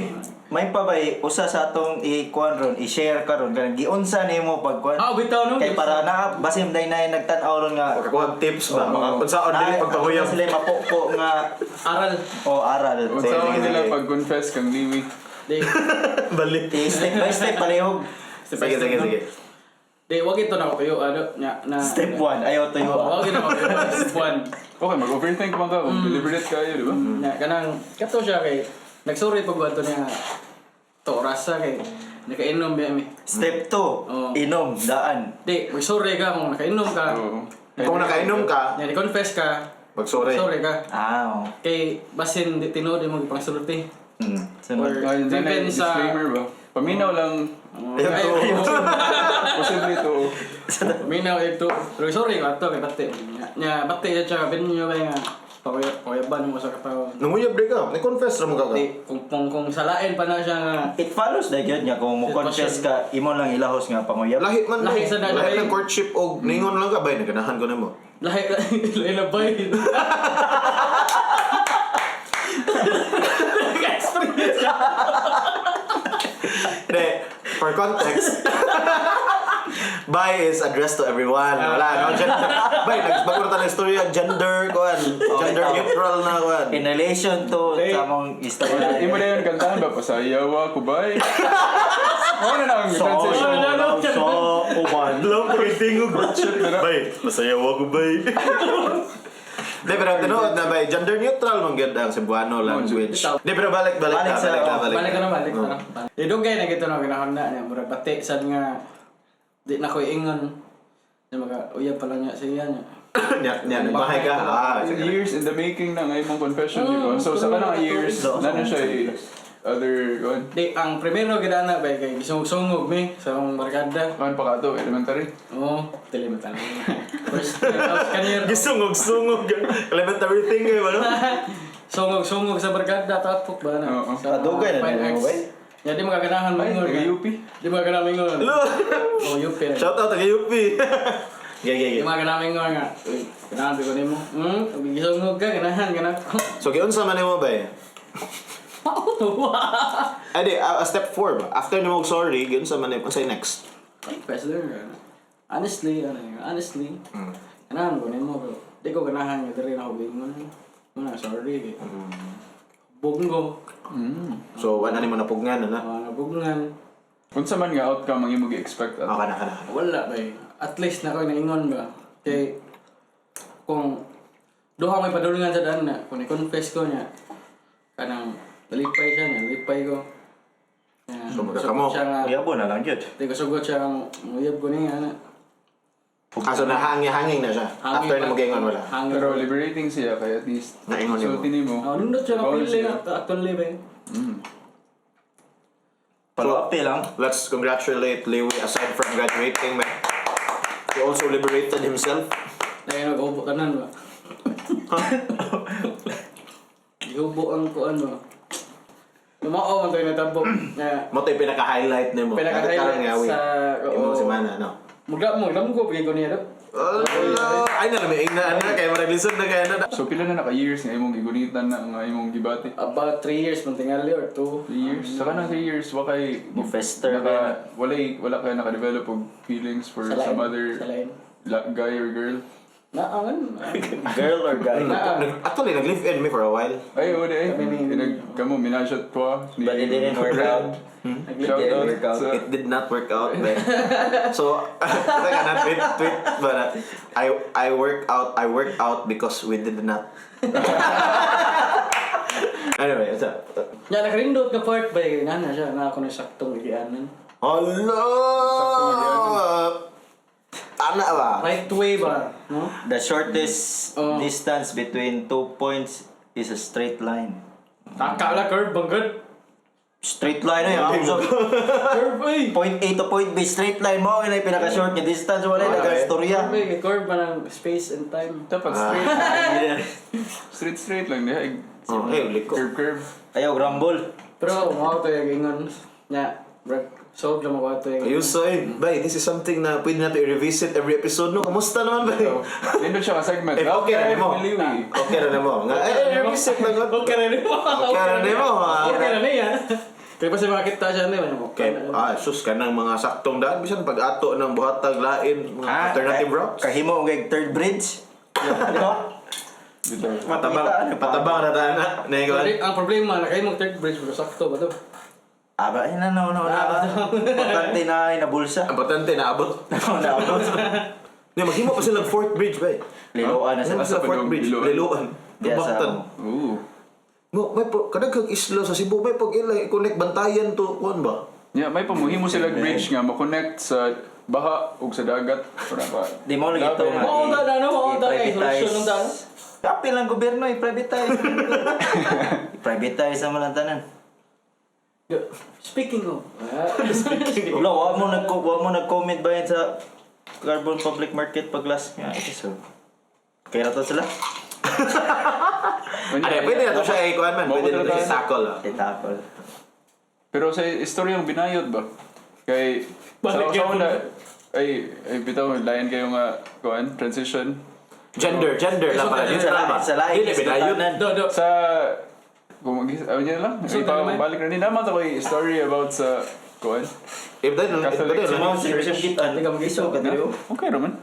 may pa ba eh, usa sa atong i-kuan ron, i-share ka ron kanang giunsa nimo pag kuan. Ah, bitaw no. Kay para na basin day na nagtan-aw ron nga. Makakuha tips ba? Mga unsaon dili Na- pagpanguyab. sila mapupo nga Aral. o aral. Unsa Sige, man sige, nila sige. pag-confess kang Liwi. Di, Balik. Step by step palihog. Sige, sige, sige. di, wag ito na ko ano, nya, na. Step 1, ayaw tuyo. Wag ito na ko Step 1. Okay, mag-overthink man ka kung deliberate kayo, di ba? Nya, kanang, kato siya kay, nagsuri pag ato niya, to rasa kay, nakainom biya mi. Step 2, Oo. inom, daan. Di, magsuri ka kung nakainom ka. Oo. Kung nakainom ka, Nya, di-confess ka. magsuri. Sorry ka. Ah, oo. Kay, basin di tinuod imong ipangsulti. Sunod. Or- Ay, yun na, Depende sa- disclaimer ba? Paminaw lang, Ayaw to. posible to. Minaw ito. Pero sorry ko ato kay bate. Nya bate siya tsaka venue ba nga. Pakuyaban mo sa katao. Nanguyab di ka, ni-confess ra mo ka. Di, kung salain pa na siya nga, It follows na gyud nga kung mo confess ka, imo lang ilahos nga panguyab. Lahi man Lahi lahi sa lahi lahi. ng courtship og ningon lang ka bay naganahan ko nimo. lahi, lahi na ba yun? Nag-experience ka. Hindi, for context. Bi is addressed to everyone. Wala, no? Gender. Bi, nagbago na tayo ng istorya. Gender, kuan. Gender neutral na, kuan. In relation to Hey. sa among istorya. Imo na yun kantahan ba? Pasayawa ko ba? Mao na ang transition. So, uban. Alam ko yung tingog. Bay, masayaw ako, bay. Di, pero tinuod na, bay, gender neutral man gyud ang Cebuano language. Di, pero balik, balik, Balik ta, sa- balik, ta, balik. Balik ka na, balik ka na. Di dugay na gito na ginahanda niya. Murag bati sad nga di na ko ingon. Di maka uyab pa lang niya sa iya niya. Nya, nya, nagbahay ka. Ah, sige. Years in the making na nga imong confession, di ba? So sa kanang years, na na siya eh, other kuan. Di ang primero gidana ba kay gisungog-sungog mi sa akong barkada. Kuan pa ka to, elementary. Oo, dili man tanong. First second year. Gisungog-sungog. Elementary thing, eh, ano? Sungog-sungog sa barkada tapok ba na. Oo. Sa Kadugay na Fine nimo, Arts. bay. Ya di makaganahan Ay, mangon. taga UP. Di makaganahan mingon. Oh, UP. na. Shout out taga UP. Gay, gay, Di gay. makaganahan mingon nga. Uy, ganahan ko nimo. Gisungog ka ganahan ganahan. So, giunsa man nimo bay? Ay, di, step 4 ba? After nimo sorry, giunsa man nimo, unsay next? Confess lang ka. Honestly, ano yun, honestly, ganahan ko nimo bro. Di ko ganahan nga diri na ko bingon. Muna, sorry kay. Bugong. So, wala nimo napugnan na. Mga nabugngan. Unsa man nga outcome ang imong gi-expect Oh, ato? kana kana. kana. Wala ba eh. At least na ko naingon ba. Kay kung duha may padulngan sa daan na, kung i-confess ko niya, kanang nalipay siya niya, nalipay ko. Ya, So, magkakamo. Siya nga, Uyabo na lang gyud. di ko sugot siya ang muyab ko niya. Ana. Ah, so nahangi-hanging na siya. Hangin After pa. nimo giingon wala. Hangin. Pero liberating siya kay at least Naingon nimo. sulti nimo. Oh, nindot siya Bawal kapili siya. na actually ba. Follow up eh lang. Let's congratulate Lewy aside from graduating, man. He also liberated himself. Dahil nag-ubo tanan ba. Gihubo ang kuan ba. Lumao man tayo natabo. Na Mo to yung pinaka-highlight nimo. Pinaka-highlight Karon nga, Imong oo. semana, no? Mugla mo, lamgo pagay ko niya do. Oh, ay na may ingna na kay murag lisod na kay na. So pila na naka years nga imong gigunitan na nga imong gibati? About 3 years man tingali or 2. 3 years. Sa kanang 3 years wa kay Mo fester naka, ba walay wala kay naka-develop og feelings for Sa lain. some other Sa lain. guy or girl. Naangan. Girl or guy? Naa. Actually, nag-live in me for a while. Ay, wala eh. Kinag kamo minasya twa ni But it didn't work out. Shout It didn't out work out. sa It did not work out, man. So, teka na, tweet, tweet, but I work out because we did not. Anyway, what's up? Nya nakarindot ka part ba kay nana siya na ako na saktong gianan. Hala! Ana ba? Right way ba, no? The shortest Oh. distance between two points is a straight line. Taka la curve bang good. Straight line na yun. So, Curve ay. point A to point B, straight line mo. Yun ay pinaka-short nga distance. Wala na Okay. istorya. Curve ay, curve ba ng space and time. dapat straight. Yeah. Straight straight lang diha. Oh, eh, ulit ko. Curve curve. Ayaw, grumble. Pero mao to yung ingon nya bro, solve na mo to yung Ayun, soy. Bay, this is something na pwede natin i-revisit every episode, no? Kamusta naman, bay? So, nindot siya ka segment. Eh, okay na nimo. Liwi. Okay na nimo. Nga, eh, revisit na ko. Okay na nimo. Okay na nimo, ah. Okay na niya. Kaya pa siya makakita siya niya. Okay, sus ka ng mga saktong daan bisan pag ato ng buhatag lain mga alternative routes. Kahimo og third bridge. Di ba? Bitaw. Patabang, Ano pa? patabang na daan na. Naingon. Ang problema, nakaimong third bridge pero sakto ba to? Aba, ay, na, no, no, na. Importante na ay nabulsa. Importante na abot. Naabot. Ni maghimo pa sila fourth bridge bay. Liloan na Ano sa sila pa fourth dong? bridge? Liloan. Liloan. Diya sa- Baktan. Ooh. Mo may po kadaghang isla sa Cebu may pag ila i-connect Bantayan to kuan ba? Yeah, may pamuhimo sila bridge nga ma-connect sa baha ug sa dagat. Para ba? Di mo lagi ito nga. Oo, ta, ano, oo, ta, eh, i-privatize. solusyon ng ta, ano? Kapil ang gobyerno, i-privatize. I-privatize naman ang tanan. Speaking of, Speaking Wala, wa mo nag-comment ba yan sa Carbon Public Market pag last nga episode? Kaya na to sila? Ano, pwede na to siya ikuan man. Pwede na to siya tackle, ah. Itakol. Pero sa istoryang binayot ba? Kay sa Balik sa yun. una ay bitaw lain kayo nga kuan transition. Gender, gender lang pala. Neutral ba? Sa lain, Dili, binayot. Do, do. Sa kung mag ano niya lang, So, ipa naman. balik na ni naman ako yung story about sa kuan. Iba lang, Catholic iba lang. Mao si Bishop Gitan. Hindi ka mag-iso. ka diri, oh. Okay raman.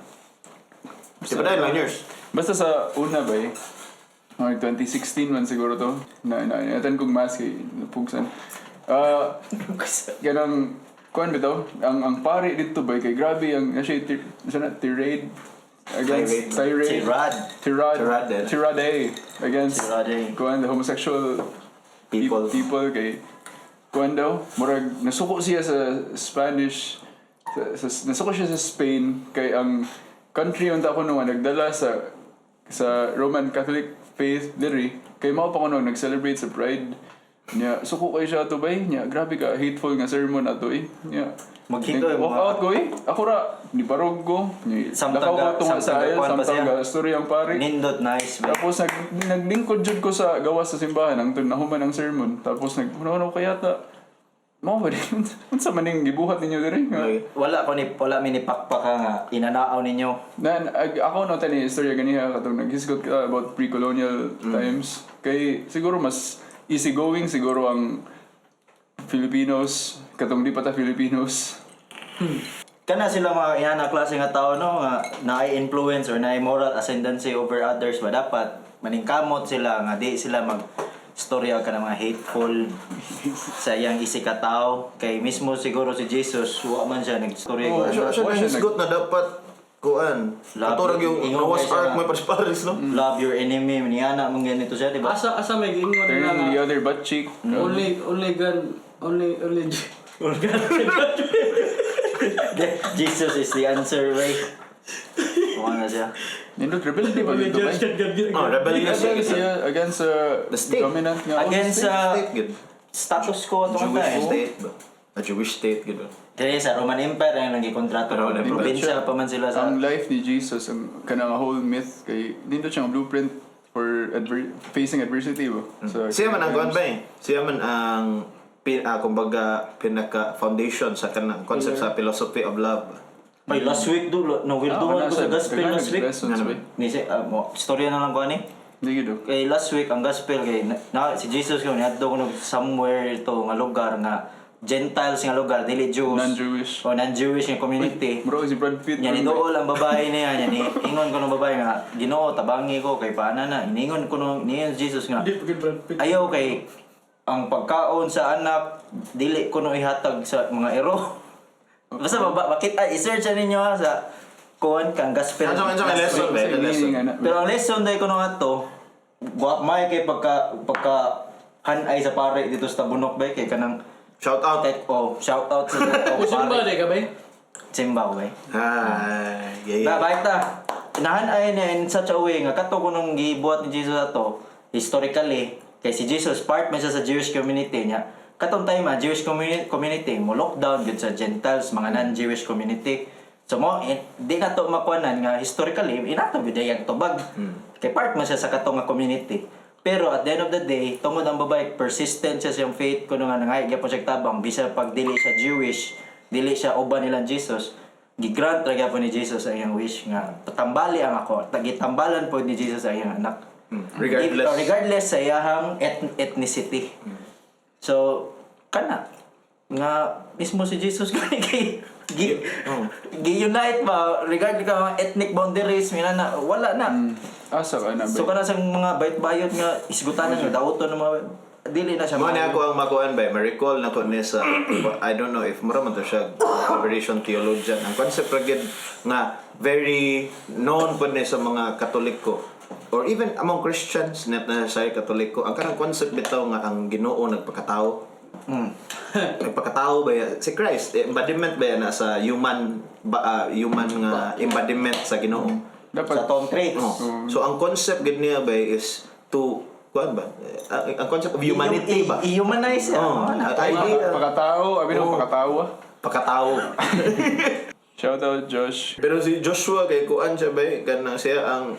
Iba lang yours. Basta sa una ba eh, mga 2016 man siguro to, na attend kong mass kay napugsan. Ah, ganang kuan bitaw, ang pare dito ba kay grabe ang na siya na tirade against tirade Tirad. tirade Tirade, eh. tirade against Tirade. kuan the homosexual People. people kay kuan daw murag nasuko siya sa Spanish nasuko siya sa Spain kay ang country unta kuno nga nagdala sa Roman Catholic faith diri kay mao pa kuno nag-celebrate sa Pride niya. Suko kay siya ato bay niya, grabe ka hateful nga sermon ato eh niya. Maghito, eh, Walk mga- out ko eh, ako ra ni barog ko ni Samtang lakaw ko tunga sa samtang aisle kuwan pa samtang siya. ga story ang pare. Nindot nice ba. Tapos naglingkod jud ko sa gawas sa simbahan ang nahuman ang sermon. Tapos nag una ko yata. Mao ba din? Unsa man ning gibuhat ninyo diri? Nga- Wala ko ni wala mi ni pakpak ka nga inanaaw ninyo. Na ako no tani istorya ganiha katong naghisgot ka about pre-colonial times kay siguro mas easy going siguro ang Filipinos katong di pa ta Filipinos. Kana sila mga inana klase nga tao no nga naay influence or naay moral ascendancy over others ba, dapat maningkamot sila nga di sila mag storya ka ng mga hateful sa iyang isig ka tao kay mismo siguro si Jesus wa man siya nagstorya. Oh, Siya, siya Why siya nahisgot na dapat kuan. Love Katurag yung ingon Noah's kay siya Ark nga. may paris-paris, no? Love your enemy niana man ganito siya, di ba? Asa may giingon na Turn nga. the other butt cheek. Only God, only Jesus is the answer, right? Wa na siya. Nindot rebelde ba only dito ba? judge God, God, God. Oh, rebellious Rebel siya. siya against The state. dominant nga Against sa State gud. status quo atong Jewish time. state ba? A Jewish state gud. Kaya sa Roman Empire ang nagikontrato. Roman Empire. Probinsya pa man sila sa Ang life ni Jesus ang kanang whole myth kay nindot siyang blueprint for facing adversity ba. So, Siya man ang kuan ba eh. Siya man ang kumbaga pinaka foundation sa kanang concept sa philosophy of love. Ay, last week do, no, weirduhan ko sa gospel last week. Lessons, Nga ba? Ni si, mo, istorya na lang ko ani. Hindi gid. Kay last week ang gospel kay na, si Jesus ko niadto ko somewhere to nga lugar nga Gentiles nga lugar, dili Jews. Non-Jewish. O non-Jewish nga community. Bro, si Brad Pitt. Nya ni dool ang babae niya, nya ni ingon ko ng babae nga Ginoo tabangi ko kay paana na. Iningon ko nung niyon Jesus nga Di pa gud Brad Pitt. ayaw kay ang pagkaon sa anak dili ko no ihatag sa mga ero. Basta bakit ay i-search na ninyo ha sa kuan kang gospel. Ano man sa lesson ba? Sa Lesson. meaning, ana. Pero ang lesson dahil ko nung ato, wa may kay pagka pagka hanay sa pare dito sa Tabunok ba kay kanang Shout out. tek oh shout out sa oh, Usimba pare. di ka ba? Simba ko eh. Hi. Yeah, yeah. Ba bait ta. Nahanay niya in such a way nga kato ko nung gibuhat ni Jesus ato historically kay si Jesus part man siya sa Jewish community niya. Katong time ah, Jewish community mo lockdown gyud sa Gentiles, mga non-Jewish community. So mo di na to makuanan nga historically inato gyud ang tubag. Kay part man siya sa katong nga community. Pero at the end of the day, tungod ang babae persistent siya sa iyang faith kuno nga nangay gyapon siya tabang bisa pag dili siya Jewish, dili siya uban nilang Jesus, gigrant ra gyapon ni Jesus ang iyang wish nga patambali ang ako, gitambalan po ni Jesus ang iyang anak. Regardless. Oh, regardless sa iyahang ethnicity. So kana nga mismo si Jesus kani kay gi, gi-unite ba regardless ka mga ethnic boundaries mina na wala na. Asa ka na ba? So kana sa mga bayot-bayot nga isgutanan nga dauton ng mga dili na siya Mo ni ako ang makuan ba, ma-recall na ko ni sa, I don't know if mura man to siya liberation theologian. Ang concept ra gyud nga very known pod ni sa mga Katoliko or even among Christians, not necessarily Katoliko. Ang kanang concept bitaw nga ang Ginoo nagpakatao. Nagpakatao ba ya? Si Christ, eh, embodiment ba ya na sa human ba, human nga embodiment sa Ginoo. Dapat sa tong traits. Oh. So ang concept gid niya ba is to kuan ba? Eh, ang concept of humanity ba? I-humanize siya. Oh, Oh, na. idea. Pakatao, abi no pakatao. Ah. Pakatao. Shout out Josh. Pero si Joshua kay kuan siya ba eh, kanang siya ang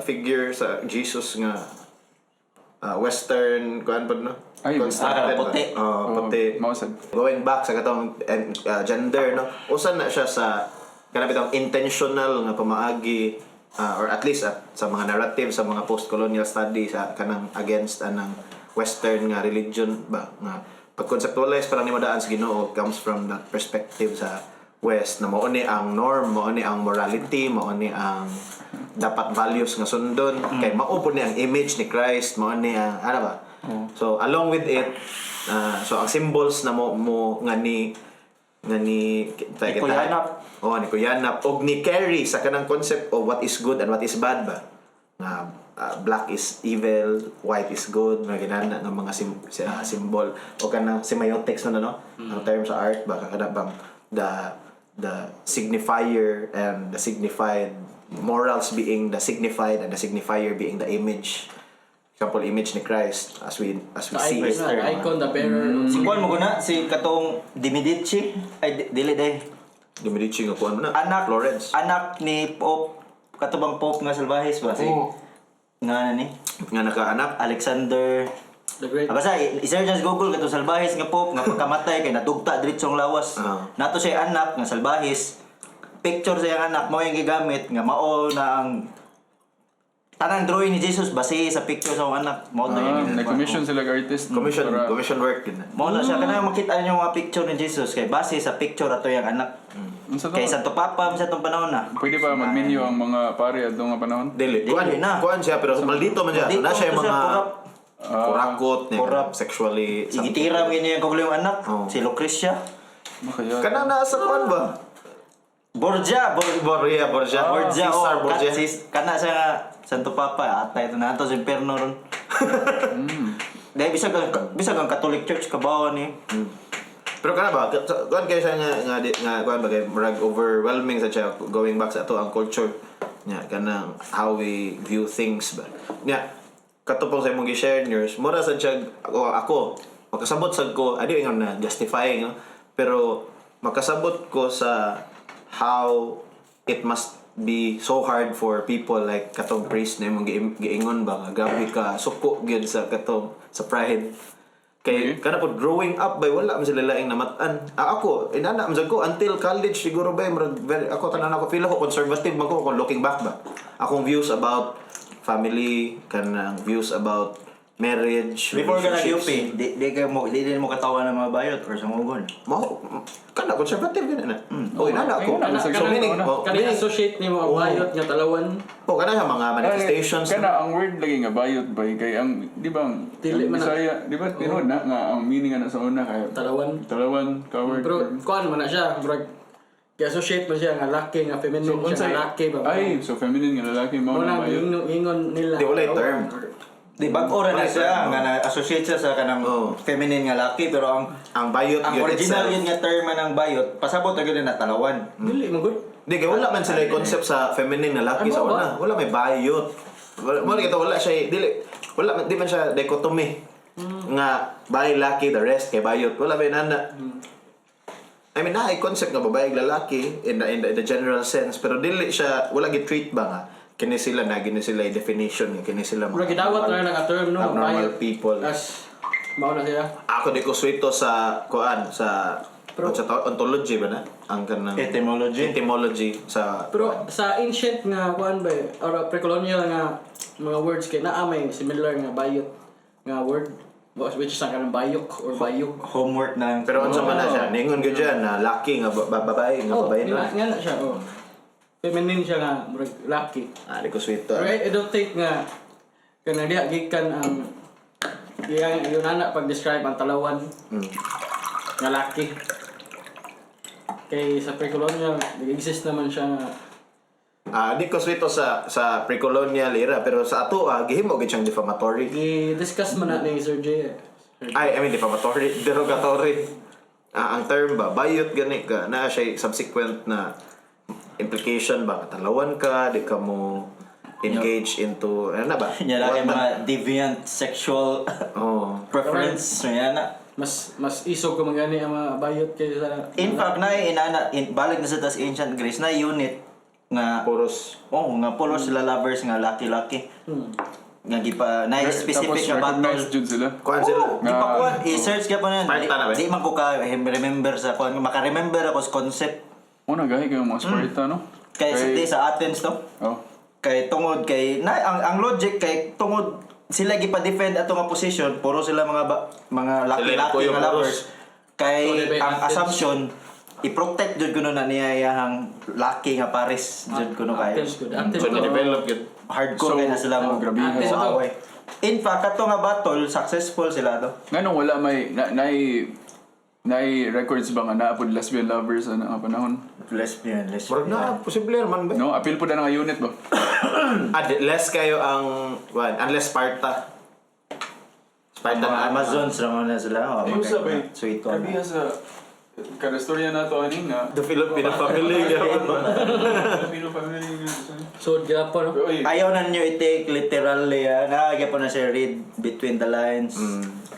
figure sa Jesus nga western kuan pod, no? Ay, Constructed ah, puti. ba? Oh, puti. Mao sad. Going back sa katong gender, no, usa na siya sa kanang bitong intentional nga pamaagi, or at least at sa mga narrative sa mga post-colonial study sa kanang against anang western nga religion ba, nga pag-conceptualize parang nimo daan sa Ginoo comes from that perspective sa West na mao ni ang norm, mao ni ang morality, mao ni ang dapat values nga sundon kay mao po ni ang image ni Christ, mao ni ang ano ba. So along with it, so ang symbols na mo mo nga ni Ni Kuyanap. Oh, ni Kuyanap og ni carry sa kanang concept of what is good and what is bad ba. Nga black is evil, white is good, mga ginana ng mga symbol o kanang semiotics na, no? Ang term sa art ba, kana bang the signifier and the signified, morals being the signified and the signifier being the image. Example, image ni Christ as we The see icon, it. na, the icon, the bearer. Si kuan mo guna si katong Di Medici ay dili day. Di Medici nga kuan mo na. Anak Florence. Anak ni Pope, katubang Pope nga salbahes ba si Oh. nga ano ni Nga nakaanak. Alexander. The Great. Ah, basta i-search sa Google katong salbahis nga Pope nga pagkamatay kay nadugta diretso ang lawas. Ah. Nato siya anak nga salbahis. Picture sa iyang anak mao yung gigamit nga mao na ang tanang drawing ni Jesus base sa picture sa akong anak. Mao to Ah, yung nag-commission sila og artist. Commission para- commission work din na. Mao na siya, kanang makita niyo mga picture ni Jesus kay base sa picture ato yung anak. Unsa to? Kay Santo Papa sa atong panahon na. Pwede pa magminyo ang mga pare adto nga panahon? Dili. Dili Kuan na. kuan siya pero maldito man siya. So, Maldito na siya yung to siya, mga corrupt. kurakot niya, Corrupt. sexually something. Igitira mo niya ang kagulong anak, Oh. si Lucretia. Makaya. Kanang nasa kuan ba? Borgia, Borgia, Borgia. Borgia, Cesar oh, Borgia. Sis, kana siya nga Santo Papa, atay ito na ato sa imperno ron. Dahil bisag ang Catholic Church kabawa ni. Pero kana ba, kuan kayo siya nga kuan ba kay murag overwhelming sa siya going back sa ato ang culture nya kanang how we view things ba. Nya katupong sa imong gi-share news, mura sa siya ako makasabot sad ko, adi ingon na justifying, no? Pero makasabot ko sa how it must be so hard for people like katong priest na imong giingon ba nga grabe ka suko gyud sa katong sa pride. Kay kana po growing up bay wala man sila laing namat-an. Ah, ako inana man sad ko until college siguro bay murag very, ako tanan ako feel ako conservative man ko kung looking back ba. Akong views about family, kanang views about marriage, Before ka relationships. nag-UP, di din mo katawa ng mga bayot or sangugon. Mao kana conservative gani na. Oh, inana ako. Ayun na, So meaning, oh, Kani meaning, associate nimo ang bayot nga talawan. oh, kana sa mga manifestations. Kana ang word lagi nga bayot bay kay ang di ba ang Dili ang man na. Bisaya, di ba tinuod na nga ang meaning ana sa una kay Talawan. Talawan ka word. Pero kuan man na siya, murag gi-associate man siya nga laki nga feminine So, siya unsay nga laki ba. Ay, so feminine nga lalaki mao Mo na na bayot. ingon nila. Di, walay term. Di bag-o ra na siya nga na-associate siya sa kanang Oh. feminine nga laki pero ang Ang bayot ang yun original itself. yun nga term man ang bayot pasabot ra gyud na talawan. Dili man gud. Di kay wala man sila yung concept sa feminine na laki Ano sa ba? una. Wala may bayot. Wala mo kita wala siya dili wala man di man siya dichotomy. Nga babae laki the rest kay bayot. Wala may nana. I mean, naay concept nga babae ug lalaki in the general sense pero dili siya wala gi-treat ba nga kini sila na gini sila yung definition nga kini sila mga Murag gidawat na lang nga term, no, abnormal bayot. people. As mao na siya. Ako di ko swito sa kuan sa Pero- sa ontology ba na ang kanang Etymology. Etymology sa Pero sa ancient nga kuan ba eh, or pre-colonial nga mga words kay naa may similar nga bayot nga word which is ang kanang bayok or bayog. Homework na. Pero unsa man na siya, ningon gyud siya na laki nga babae nga Oh, babae nga, na. nga na siya, oh. Feminine siya nga murag laki. Ah, di ko swito. Pero I don't think nga kanang diha gikan ang iyang yun ana pag-describe ang talawan nga laki. Kay sa pre-colonial, nag-exist naman siya nga Ah, di ko swito sa pre-colonial era pero sa ato gihimo gyud siyang defamatory. I-discuss man na ni Sir J eh. Sir J. Ay, I mean defamatory, derogatory. Ah, ang term ba, bayot gani ka na siya subsequent na implication ba katalawan ka, di ka mo engage into ano na ba? Nya lang What mga deviant sexual Oh. preference yan na. Mas mas isog ko mangani ang mga bayot kaysa In fact, na inana in, balik na sa tas ancient Greece na unit Nga Puros. Oh, nga puros sila lovers nga laki-laki. Nga gipa na specific Tapos nga battle. recognized jud sila. Kuan sila. Oh, di pa kuan, i-search ka pa na. Sparta na ba? Di man ko ka remember sa kuan, maka-remember ako sa concept Mo na gahi kayo mga Sparta, no? kay sa di sa Athens to. Oh. Kay tungod kay na ang logic kay tungod sila gipa-defend ato nga position, puro sila mga mga laki-laki kuyo nga puros. lovers. Kay So, di ba, ang Athens? assumption i-protect jud kuno na niya iyahang laki nga pares jud kuno kayo. Athens good. Athens So to. na-develop yun. Hardcore So, kay na sila mo. grabe. Athens to. Away. In fact, kato nga battle successful sila to. Nganong wala may na, naay naay records ba nga naa pod lesbian lovers ana nga panahon? Lesbian, lesbian. Murag na, posible man ba? No, apil po na nga unit ba? Ah, less kayo ang, kuan, unless Sparta. Sparta Mga na Amazons raman na sila. Oh, sweet one. Grabe sa kada storya na to ani nga The Filipino family. Gawin mo. Filipino family nga. So, gyapon no. Oy, Ayaw na nyo i-take literally. Ah. Naagya po na siya read between the lines.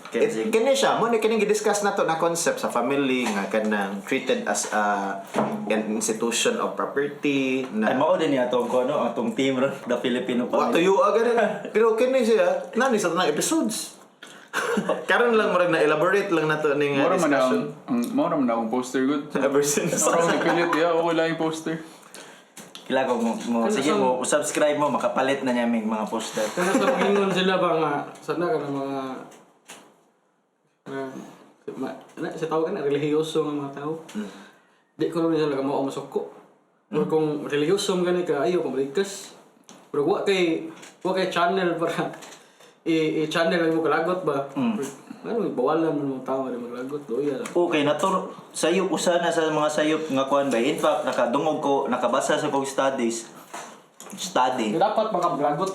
It, kini siya, mo ni kini gidiscuss na to na concept sa family nga kanang treated as a an institution of property Ay, na mao din niya atong ko, no? Atong team ron. The Filipino wa family. tuyo agad pero kini siya nani sa tanang episodes. Karon lang murag na elaborate lang nato ning mora man na discussion ang mora man na akong poster good. ever since. Mora akong gipilit ya, ako lang yung poster. Kila ko mo, sige mo, subscribe mo, makapalit na niya may mga poster. Pero sa magingon sila ba nga sana ka ng mga na, sa tawag ka na relihiyoso nga mga tao. Di ko naman sila kamao masuko. Or kung relihiyoso man gani ka ayo kung balikas. Pero wa kay channel para i-channel ang mo kalagot ba. Ano bawalan man mga tao nga di maglagot doya. Okay, natur sayop usa na sa mga sayop nga kuan ba. In fact, nakadungog ko, nakabasa sa kong studies study Dapat makablagot.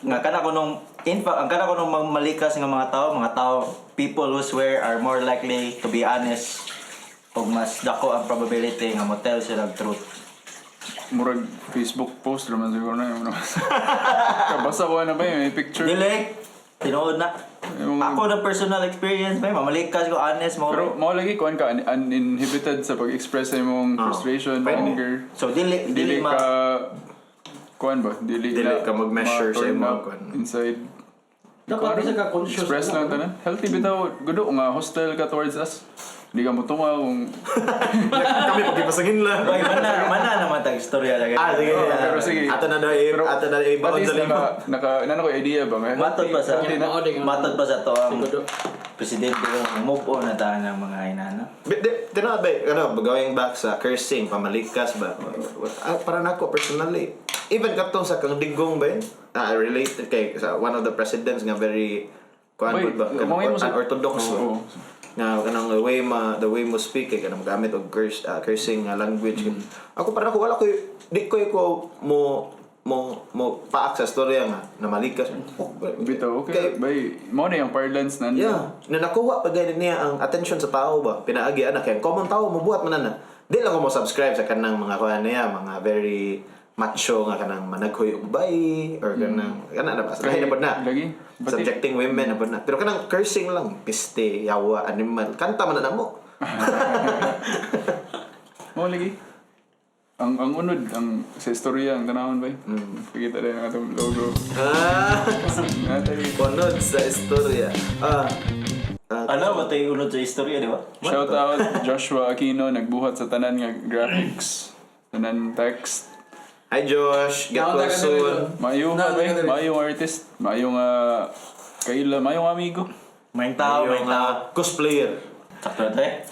Nga kana ko nung in fact, ang kana ko nung malikas nga mga tao, people who swear are more likely to be honest ug mas dako ang probability nga mo tell sila truth. Murag Facebook post raman siguro na yun. Kabasa ko na ba yun, may picture. Dili tinuod na. Ako na personal experience may mamalikas ko honest mo. Pero mao lagi kuan ka uninhibited sa pag-express sa imong frustration, Pwede. anger. So dili dili Dili ma ka kuan ba? Dili, Dili na ka mag-measure sa ma-turn imong up kuan. inside. Dapat bisa ka conscious. Express lang tanan. Healthy bitaw gudo nga hostile ka towards us. Di ka motunga kung Kami pagipasangin lang. Oy, mana mana naman tag istorya lagi. Ah, sige. Oo, pero sige. Ato na daw, Pero ato na daw, at ibaon least sa limo. naka nana ko idea ba nga? Matod pa sa Healthy na. Mao din ang- matod pa sa to ang Siguro. presidente ko move on na tayo ng mga inana. Di na ba, ano, going back sa cursing, pamalikas ba? Ah, para nako personally, even katong sa kang digong ba yun? Ah, related kay sa one of the presidents nga very kuan Wait, ba? umangin mo sa- Unorthodox ba? Oo. Nga kanang the way mo speak kay kanang gamit og cursing nga language. Ako para nako wala ko di ko ko mo mo mo paak sa storya nga na malikas. Oh, Bitaw, okay. Kay, Bay, mao na yung parlance na. Yeah, na nakuha pa gani niya ang attention sa tao ba. Pinaagi anak kay common tao mobuhat man na. Di lang ko mo subscribe sa kanang mga kuan niya, mga very macho nga kanang managhoy og babae or kanang kana na ba? Lahi na pod na. Lagi. Pati- Subjecting women na pod na. Pero kanang cursing lang, piste, yawa, animal, kanta man na namo. Mao lagi. Ang unod ang sa istorya ang tanawon bay. Pakita din ang atong logo. Ah, Natay. kunod sa istorya. Ah, ah, Ano ba tayo unod sa istorya, di ba? Shout out Joshua Aquino nagbuhat sa tanan nga graphics, tanan text. Hi Josh, get Naunta well ka soon. Maayo Na, ka bay, na, na. maayong artist, maayong kaila, maayong amigo. May tao, may Yung tao. cosplayer. Sakto na tayo.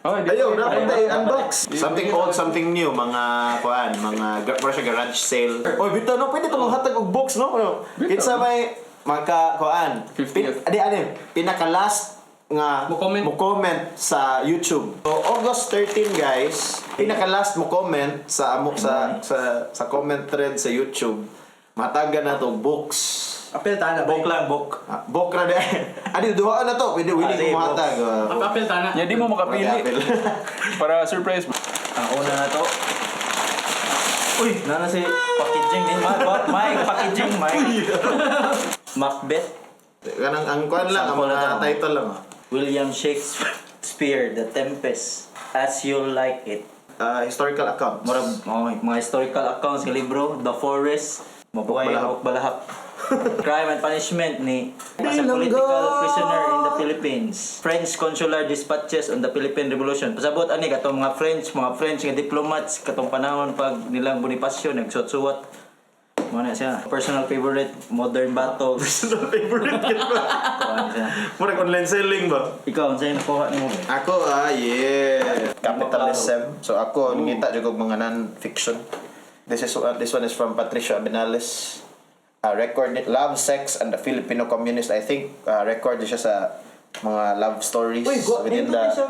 Oh, di Ayaw, dapat tayo unbox. Something old, something new, mga kuan, mga para siya garage sale. Oy, bitaw no, pwede to maghatag og box no. Ano? Bitaw. Kinsa may maka kuan. 50th. Adi ano, pinaka last nga Mo comment. mo comment sa YouTube. So August 13 guys, pinaka last mo comment sa amo sa sa sa comment thread sa YouTube. Matagan na to books. Apel tana. Bok lang, bok. Ah, book ra di. Adi duhaan na to, pwede willing Ah, sige, mo hatag. Apel tana. Ya di mo makapili Apel. para surprise. Ang una na to. Uy, nana si packaging ni Mike, packaging Mike. Macbeth, Kanang ang kuan lang, ang Sample na mga to. title lang. Ah. William Shakespeare, The Tempest, As You Like It. Historical accounts. Murag oh, mga historical accounts nga libro, The Forest, Mabuhay Balahap. ang Balahap. Crime and Punishment ni as a political prisoner in the Philippines. French consular dispatches on the Philippine Revolution. Pasabot ani katong mga French nga diplomats katong panahon pag nilang Bonifacio nagsuwat-suwat. Mo na siya. Personal favorite, Modern Battles. Personal favorite kit ba? Kuha siya. Murag online selling ba? Ikaw, unsay nakuha nimo ba? Ako yeah. Capitalism. So ako ngita jud og mga non-fiction. This one is from Patricio Abinales. Record Love, Sex and the Filipino Communist. I think record siya sa mga love stories Uy, go, within nindot the siya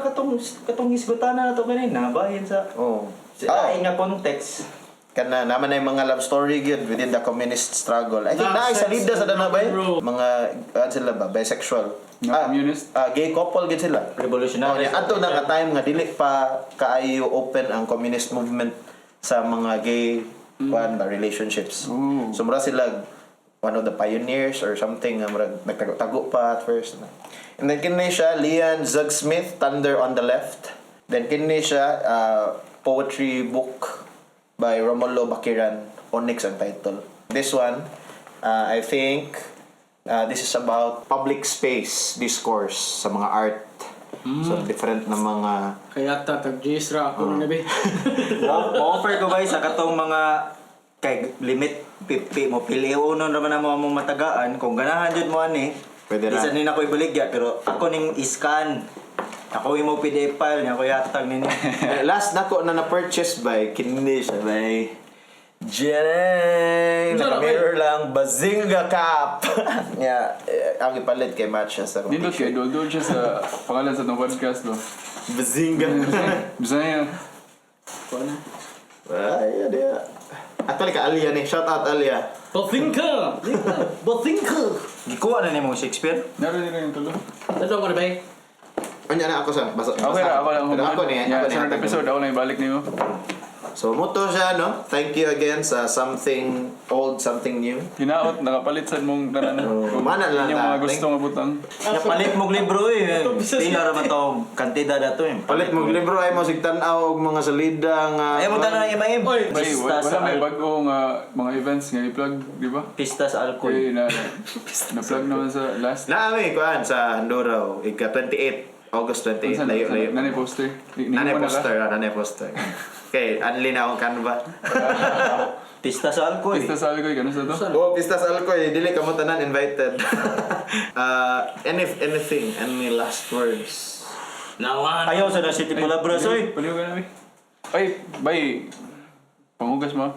katong hisgutana na to kanina, bahin sa Oh. sa Ah, lain nga context. Kana naman na yung mga love story gyud within the communist struggle. I think Love, na sa sex, leader sa and dana ba? rock and roll. Mga ano sila ba, bisexual. Nga communist? Gay couple gyud sila. Revolutionary. Oh, niya, adto na nga time nga dili pa kaayo open ang communist movement sa mga gay kuan ba relationships. Oh. So mura sila one of the pioneers or something nga murag nagtago-tago pa at first. And then kini siya Leon Zugsmith, Thunder on the Left. Then kini siya poetry book by Romulo Bakiran, Onyx ang title. This one, I think this is about public space discourse sa mga art. So different na mga Kaya ta tag Jisra ako na bi. Mo-offer ko ba sa katong mga kay limit pipi mo pili uno naman na mo among matagaan kung ganahan jud mo ani. Pwede ra. Bisan ni ako ibaligya pero ako ning iscan. Ako imo PDF file niya ako yatag ninyo. Eh, last nako na na-purchase by kini siya by Jenny. Unsa na, Naka-mirror lang Bazinga cap. Yeah, eh, ang ipalit kay match siya sa akong Nindot kay t-shirt. dol siya sa pangalan sa tong podcast ba. Bazinga. Bisaya. Kuha na. Ay, yeah. Actually ka Alia ni. Shout out Alia. Bathinka! Bathinka! Gikuha na nimo Shakespeare. Naroon nila yung tulo. Ito ko na ba? Unya na ako sa basa. Okay ra, ako lang. Pero ako ni, Yeah, ako ni. sunod episode ako lang ibalik nimo. So muto siya no. Thank you again sa something old, something new. Hinaot nakapalit sad mong tanan. Oh, mana lang Inyong mga ta. gusto nga butang. Napalit mong libro eh. Pila ra man to kantidad ato eh. Palit mo libro ay mo sig tan-aw og mga salida nga. Ay mo tanan ang MIM. Oy, Bay, Pista wala sa may bago nga mga events nga i-plug, di ba? Pista sa alcohol. Kay na na-plug naman sa last. Naami kuan sa Handuraw ika 28 August 28 Unsa na- layo layo. Nanay poster. Nanay Nihimo na ka? poster, nanay poster. Okay, anli na akong Canva. Pista sa alcohol. Pista sa alcohol, ganun sa to? Oh, Pistas Alcoy, dili ka mo tanan invited. Anything, any last words? Lawan. Ayaw sa na City Palabras oy. Paliw ka na, bay. Ay, bay. Panghugas mo.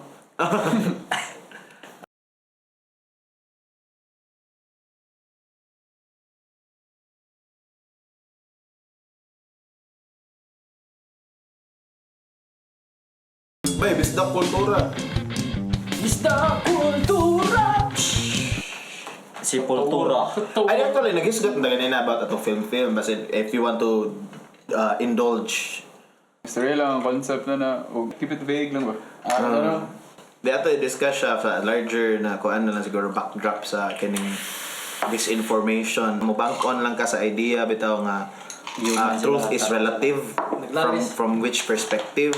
Bay, bisdak kultura. Bista kultura! Sepultura. Ay, actually, naghisgot na ganina about atong film-film. Basta if you want to indulge. Story lang ang concept na na. O, keep it vague lang ba? Ah, ano? Di ato i-discuss siya sa larger na kuan na lang siguro backdrop sa kining disinformation. Mo bank on lang ka sa idea bitaw nga Human truth sila. is relative from Naglalis. from which perspective.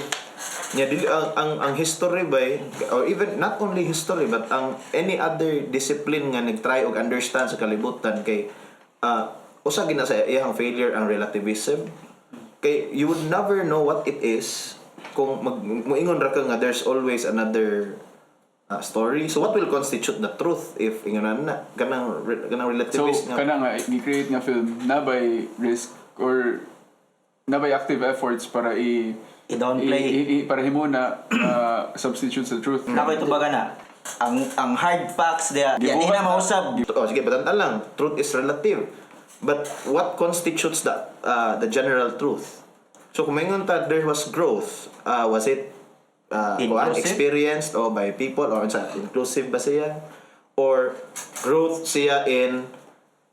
Nya dili ang history bay or even not only history but ang any other discipline nga nagtry og understand sa kalibutan kay usa gina sa iyang failure ang relativism kay you would never know what it is kung mag moingon ra ka nga there's always another story. So what will constitute the truth if ingon na kanang So, relativist nga kana nga, i-create nga film na by risk or na by active efforts para i I-downplay. para himo na substitute sa truth. Nako ito baga na. Ang hard facts diya. Di Gibuhat na mausab. Oh, sige, batantan lang. Truth is relative. But what constitutes the general truth? So kung maingon ta there was growth, was it kuan, Inclusive? experienced or by people or sa inclusive ba siya? Or growth siya in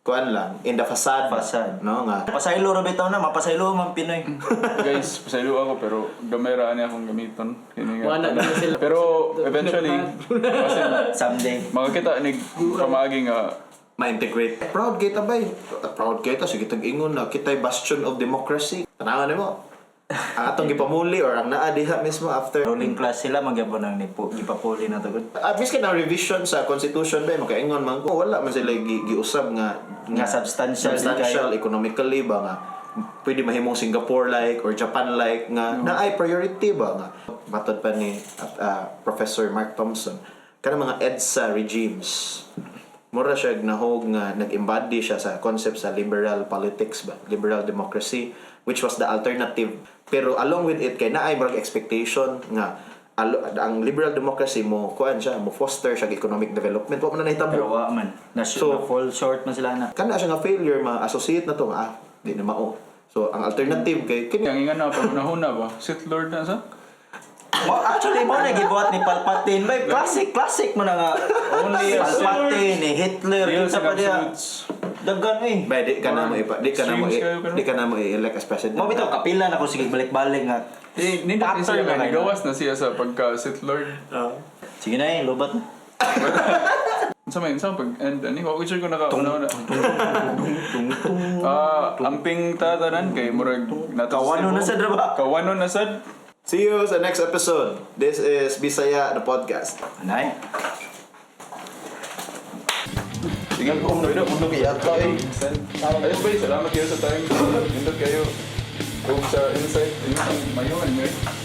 kuan lang, in the facade. Facade. No nga. Pasaylo ra bitaw na, mapasaylo man Pinoy. Guys, pasaylo ako pero gamay ra ani akong gamiton. Kini nga. Wala na sila. Pero eventually, kasi Someday. makakita ni pamaagi nga Ma-integrate. Proud kita bay. Proud kita sige tag ingon na kita'y bastion of democracy. Tanawan nimo. Ang atong gipamuli or ang naa diha mismo after. Ruling class sila magyapon ang nipo gipapuli na to gud. At miski na revision sa constitution ba, makaingon man ko wala man sila giusab nga Nga substantial substantial economically ba nga pwede mahimong Singapore like or Japan like nga naay priority ba nga matod pa ni Professor Mark Thompson, kanang mga EDSA regimes, mura siya nahog nga nag-embody siya sa concept sa liberal politics ba, liberal democracy, which was the alternative. Pero along with it kay naay murag expectation nga ang liberal democracy mo kuan siya, mo foster siya economic development. Wa man na nahitabo. Pero wa man. Na, So- na fall short man sila na. Kana siya nga failure, ma-associate na to nga ah, di na mao. So ang alternative kay kini. Ang ingan na panahon na ba? Sith Lord na sa? Mo actually mo na gibuhat ni Palpatine bay, classic classic mo na nga. Only a Palpatine ni Hitler Reals kinsa and pa diha. absolutes. Daghan eh. Bay, di ka na mo Extremes kayo, pero- di ka na mo i-elect as president. Mo bitaw kapila na ko sige balik-balik nga. Eh, nindot ni Pattern siya na nga kayo. nagawas na siya sa pagka Sith Lord. Sige na eh, lubat na. Unsa may unsa pag end ani wa ko sure kung naka una na. Ah, amping tatanan kay murag nato sa Kawano Cebu. na sad ra ba? Kawano na sad. See you sa next episode. This is Bisaya the podcast. Anay. Sige, pwede mo Ayos ba, salamat kayo sa time. Nindot kayo. Kung sa insight, inyo mayon, eh.